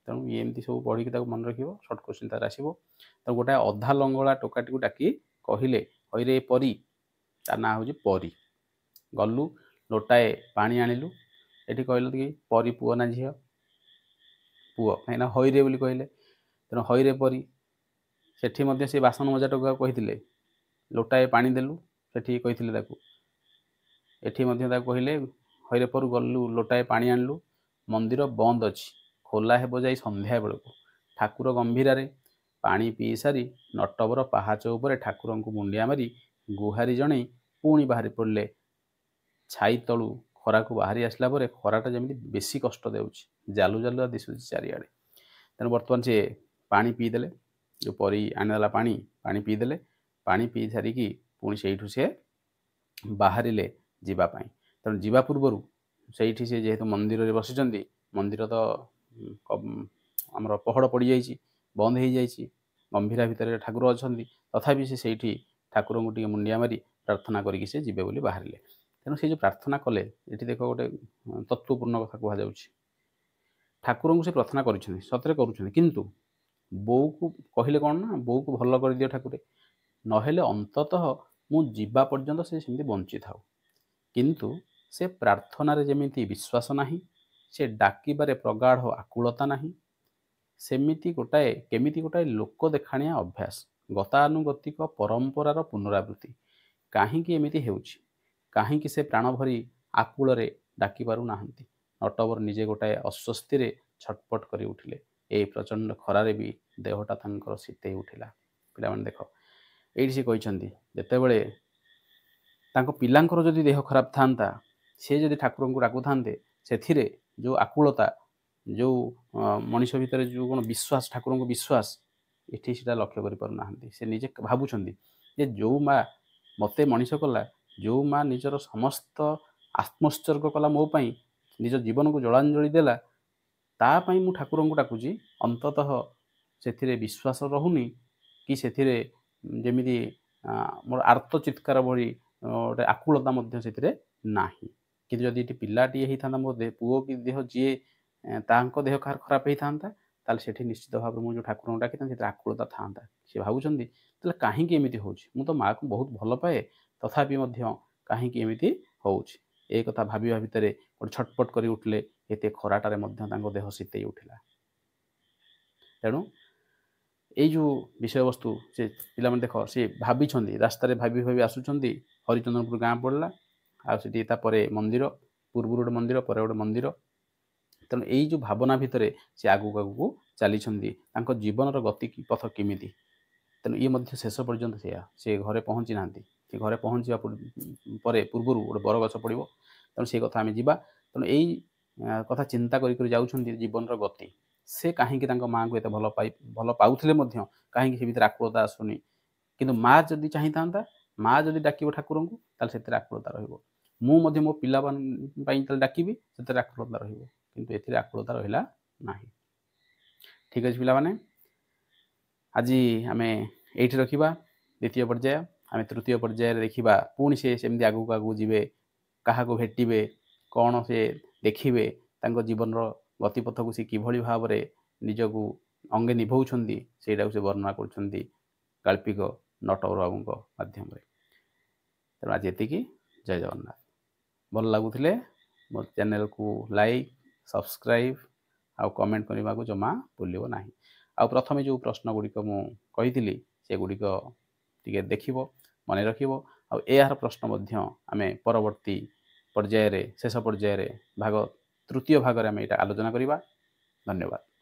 ତେଣୁ ଇଏ ଏମିତି ସବୁ ପଢ଼ିକି ତାକୁ ମନେ ରଖିବ, ସର୍ଟ କୋଶ୍ଚିନ୍ ତାର ଆସିବ। ତେଣୁ ଗୋଟାଏ ଅଧା ଲଙ୍ଗଳା ଟୋକାଟିକୁ ଡାକି କହିଲେ, ହଇରେ ପରି, ତା ନାଁ ହେଉଛି ପରି, ଗଲୁ ଲୋଟାଏ ପାଣି ଆଣିଲୁ। ଏଠି କହିଲେ କି ପରି ପୁଅ ନା ଝିଅ? ପୁଅ, କାହିଁକିନା ହଇରେ ବୋଲି କହିଲେ, ତେଣୁ ହଇରେ ପରି। ସେଠି ମଧ୍ୟ ସେ ବାସନ ମଜା ଟୋକାକୁ କହିଥିଲେ ଲୋଟାଏ ପାଣି ଦେଲୁ, ସେଠି କହିଥିଲେ ତାକୁ। ଏଠି ମଧ୍ୟ ତାକୁ କହିଲେ ହଇରେ ପରୁ ଗଲୁ ଲୋଟାଏ ପାଣି ଆଣିଲୁ। ମନ୍ଦିର ବନ୍ଦ ଅଛି, ଖୋଲା ହେବ ଯାଇ ସନ୍ଧ୍ୟା ବେଳକୁ। ଠାକୁର ଗମ୍ଭୀରାରେ ପାଣି ପିଇ ସାରି ନଟବର ପାହାଚ ଉପରେ ଠାକୁରଙ୍କୁ ମୁଣ୍ଡିଆ ମାରି ଗୁହାରି ଜଣେଇ ପୁଣି ବାହାରି ପଡ଼ିଲେ। ଛାଇ ତଳୁ ଖରାକୁ ବାହାରି ଆସିଲା ପରେ ଖରାଟା ଯେମିତି ବେଶୀ କଷ୍ଟ ଦେଉଛି, ଜାଲୁ ଜାଲୁଆ ଦିଶୁଛି ଚାରିଆଡ଼େ। ତେଣୁ ବର୍ତ୍ତମାନ ସେ ପାଣି ପିଇଦେଲେ, ଯେଉଁ ପରି ଆଣିଦେଲା ପାଣି, ପାଣି ପିଇଦେଲେ। ପାଣି ପିଇ ସାରିକି ପୁଣି ସେଇଠୁ ସେ ବାହାରିଲେ ଯିବା ପାଇଁ। ତେଣୁ ଯିବା ପୂର୍ବରୁ ସେଇଠି ସେ ଯେହେତୁ ମନ୍ଦିରରେ ବସିଛନ୍ତି, ମନ୍ଦିର ତ ଆମର ପହଡ଼ ପଡ଼ିଯାଇଛି, ବନ୍ଦ ହେଇଯାଇଛି, ଗମ୍ଭୀରା ଭିତରେ ଠାକୁର ଅଛନ୍ତି, ତଥାପି ସେ ସେଇଠି ଠାକୁରଙ୍କୁ ଟିକେ ମୁଣ୍ଡିଆ ମାରି ପ୍ରାର୍ଥନା କରିକି ସେ ଯିବେ ବୋଲି ବାହାରିଲେ। ତେଣୁ ସେ ଯେଉଁ ପ୍ରାର୍ଥନା କଲେ, ଏଠି ଦେଖ ଗୋଟେ ତତ୍ତ୍ୱପୂର୍ଣ୍ଣ କଥା କୁହାଯାଉଛି। ଠାକୁରଙ୍କୁ ସେ ପ୍ରାର୍ଥନା କରିଛନ୍ତି, ସତରେ କରୁଛନ୍ତି, କିନ୍ତୁ ବୋଉକୁ କହିଲେ କ'ଣ ନା, ବୋଉକୁ ଭଲ କରିଦିଅ ଠାକୁରେ, ନହେଲେ ଅନ୍ତତଃ ମୁଁ ଯିବା ପର୍ଯ୍ୟନ୍ତ ସେ ସେମିତି ବଞ୍ଚିଥାଉ। କିନ୍ତୁ ସେ ପ୍ରାର୍ଥନାରେ ଯେମିତି ବିଶ୍ୱାସ ନାହିଁ, ସେ ଡାକିବାରେ ପ୍ରଗାଢ଼ ଆକୁଳତା ନାହିଁ, ସେମିତି ଗୋଟାଏ କେମିତି ଗୋଟାଏ ଲୋକ ଦେଖାଣିଆ ଅଭ୍ୟାସ, ଗତାନୁଗତିକ ପରମ୍ପରାର ପୁନରାବୃତ୍ତି। କାହିଁକି ଏମିତି ହେଉଛି? କାହିଁକି ସେ ପ୍ରାଣ ଭରି ଆକୁଳରେ ଡାକି ପାରୁନାହାନ୍ତି? ନଟବର ନିଜେ ଗୋଟାଏ ଅସ୍ୱସ୍ତିରେ ଛଟପଟ କରି ଉଠିଲେ। ଏଇ ପ୍ରଚଣ୍ଡ ଖରାରେ ବି ଦେହଟା ତାଙ୍କର ଶୀତେଇ ଉଠିଲା। ପିଲାମାନେ ଦେଖ, ଏଇଠି ସେ କହିଛନ୍ତି ଯେତେବେଳେ ତାଙ୍କ ପିଲାଙ୍କର ଯଦି ଦେହ ଖରାପ ଥାନ୍ତା, ସେ ଯଦି ଠାକୁରଙ୍କୁ ଡାକୁଥାନ୍ତେ, ସେଥିରେ ଯେଉଁ ଆକୁଳତା, ଯେଉଁ ମଣିଷ ଭିତରେ ଯେଉଁ କ'ଣ ବିଶ୍ୱାସ, ଠାକୁରଙ୍କୁ ବିଶ୍ୱାସ, ଏଠି ସେଇଟା ଲକ୍ଷ୍ୟ କରିପାରୁନାହାନ୍ତି। ସେ ନିଜେ ଭାବୁଛନ୍ତି ଯେ ଯେଉଁ ମା ମୋତେ ମଣିଷ କଲା, ଯେଉଁ ମା ନିଜର ସମସ୍ତ ଆତ୍ମୋତ୍ସର୍ଗ କଲା ମୋ ପାଇଁ, ନିଜ ଜୀବନକୁ ଜଳାଞ୍ଜଳି ଦେଲା, ତା ପାଇଁ ମୁଁ ଠାକୁରଙ୍କୁ ଡାକୁଛି, ଅନ୍ତତଃ ସେଥିରେ ବିଶ୍ୱାସ ରହୁନି କି ସେଥିରେ ଯେମିତି ମୋର ଆର୍ତ୍ତ ଚିତ୍କାର ଭଳି ଗୋଟେ ଆକୁଳତା ମଧ୍ୟ ସେଥିରେ ନାହିଁ। କିନ୍ତୁ ଯଦି ଏଠି ପିଲାଟିଏ ହେଇଥାନ୍ତା, ମୋ ପୁଅ କି ଦେହ ଯିଏ ତାଙ୍କ ଦେହ କାହାର ଖରାପ ହେଇଥାନ୍ତା, ତାହେଲେ ସେଠି ନିଶ୍ଚିତ ଭାବରେ ମୁଁ ଯେଉଁ ଠାକୁରଙ୍କୁ ଡାକିଥାନ୍ତି ସେଥିରେ ଆକୁଳତା ଥାନ୍ତା। ସେ ଭାବୁଛନ୍ତି ତାହେଲେ କାହିଁକି ଏମିତି ହେଉଛି? ମୁଁ ତ ମାଆକୁ ବହୁତ ଭଲ ପାଏ, ତଥାପି ମଧ୍ୟ କାହିଁକି ଏମିତି ହେଉଛି? ଏ କଥା ଭାବିବା ଭିତରେ ଗୋଟେ ଛଟପଟ କରି ଉଠିଲେ, ଏତେ ଖରାଟାରେ ମଧ୍ୟ ତାଙ୍କ ଦେହ ଶୀତେଇ ଉଠିଲା। ତେଣୁ ଏଇ ଯେଉଁ ବିଷୟବସ୍ତୁ ସେ ପିଲାମାନେ ଦେଖ, ସେ ଭାବିଛନ୍ତି, ରାସ୍ତାରେ ଭାବି ଭାବି ଆସୁଛନ୍ତି, ହରିଚନ୍ଦନପୁର ଗାଁ ପଡ଼ିଲା, ଆଉ ସେଠି ତାପରେ ମନ୍ଦିର, ପୂର୍ବରୁ ଗୋଟେ ମନ୍ଦିର, ପରେ ଗୋଟେ ମନ୍ଦିର। ତେଣୁ ଏଇ ଯେଉଁ ଭାବନା ଭିତରେ ସେ ଆଗକୁ ଆଗକୁ ଚାଲିଛନ୍ତି, ତାଙ୍କ ଜୀବନର ଗତି ପଥ କେମିତି। ତେଣୁ ଇଏ ମଧ୍ୟ ଶେଷ ପର୍ଯ୍ୟନ୍ତ ସେଇଆ, ସେ ଘରେ ପହଞ୍ଚି ନାହାନ୍ତି। ସେ ଘରେ ପହଞ୍ଚିବା ପରେ ପୂର୍ବରୁ ଗୋଟେ ବରଗଛ ପଡ଼ିବ, ତେଣୁ ସେ କଥା ଆମେ ଯିବା। ତେଣୁ ଏଇ କଥା ଚିନ୍ତା କରି କରି ଯାଉଛନ୍ତି ଜୀବନର ଗତି। ସେ କାହିଁକି ତାଙ୍କ ମାଆଙ୍କୁ ଏତେ ଭଲ ପାଉଥିଲେ ମଧ୍ୟ କାହିଁକି ସେ ଭିତରେ ଆକୁଳତା ଆସୁନି। କିନ୍ତୁ ମା ଯଦି ଚାହିଁଥାନ୍ତା, ମା ଯଦି ଡାକିବ ଠାକୁରଙ୍କୁ, ତାହେଲେ ସେଥିରେ ଆକୁଳତା ରହିବ। ମୁଁ ମଧ୍ୟ ମୋ ପିଲାମାନଙ୍କ ପାଇଁ ଯେତେବେଳେ ଡାକିବି, ସେଥିରେ ଆକୁଳତା ରହିବ, କିନ୍ତୁ ଏଥିରେ ଆକୁଳତା ରହିଲା ନାହିଁ। ଠିକ୍ ଅଛି ପିଲାମାନେ, ଆଜି ଆମେ ଏଇଠି ରଖିବା ଦ୍ୱିତୀୟ ପର୍ଯ୍ୟାୟ। ଆମେ ତୃତୀୟ ପର୍ଯ୍ୟାୟରେ ଦେଖିବା ପୁଣି ସେ ସେମିତି ଆଗକୁ ଆଗକୁ ଯିବେ, କାହାକୁ ଭେଟିବେ, କ'ଣ ସେ ଦେଖିବେ, ତାଙ୍କ ଜୀବନର ଗତିପଥକୁ ସେ କିଭଳି ଭାବରେ ନିଜକୁ ଅଙ୍ଗେ ନିଭଉଛନ୍ତି, ସେଇଟାକୁ ସେ ବର୍ଣ୍ଣନା କରୁଛନ୍ତି ଗାଳ୍ପିକ ନଟବର ବାବୁଙ୍କ ମାଧ୍ୟମରେ। ତେଣୁ ଆଜି ଏତିକି। ଜୟ ଜଗନ୍ନାଥ। ଭଲ ଲାଗୁଥିଲେ ମୋ ଚ୍ୟାନେଲକୁ ଲାଇକ୍, ସବସ୍କ୍ରାଇବ୍ ଆଉ କମେଣ୍ଟ କରିବାକୁ ଜମା ଭୁଲିବ ନାହିଁ। ଆଉ ପ୍ରଥମେ ଯେଉଁ ପ୍ରଶ୍ନ ଗୁଡ଼ିକ ମୁଁ କହିଥିଲି ସେଗୁଡ଼ିକ ଟିକେ ଦେଖିବ, ମନେ ରଖିବ। ଆଉ ଏହାର ପ୍ରଶ୍ନ ମଧ୍ୟ ଆମେ ପରବର୍ତ୍ତୀ ପର୍ଯ୍ୟାୟରେ, ଶେଷ ପର୍ଯ୍ୟାୟରେ, ଭାଗ ତୃତୀୟ ଭାଗରେ ଆମେ ଏଇଟା ଆଲୋଚନା କରିବା। ଧନ୍ୟବାଦ।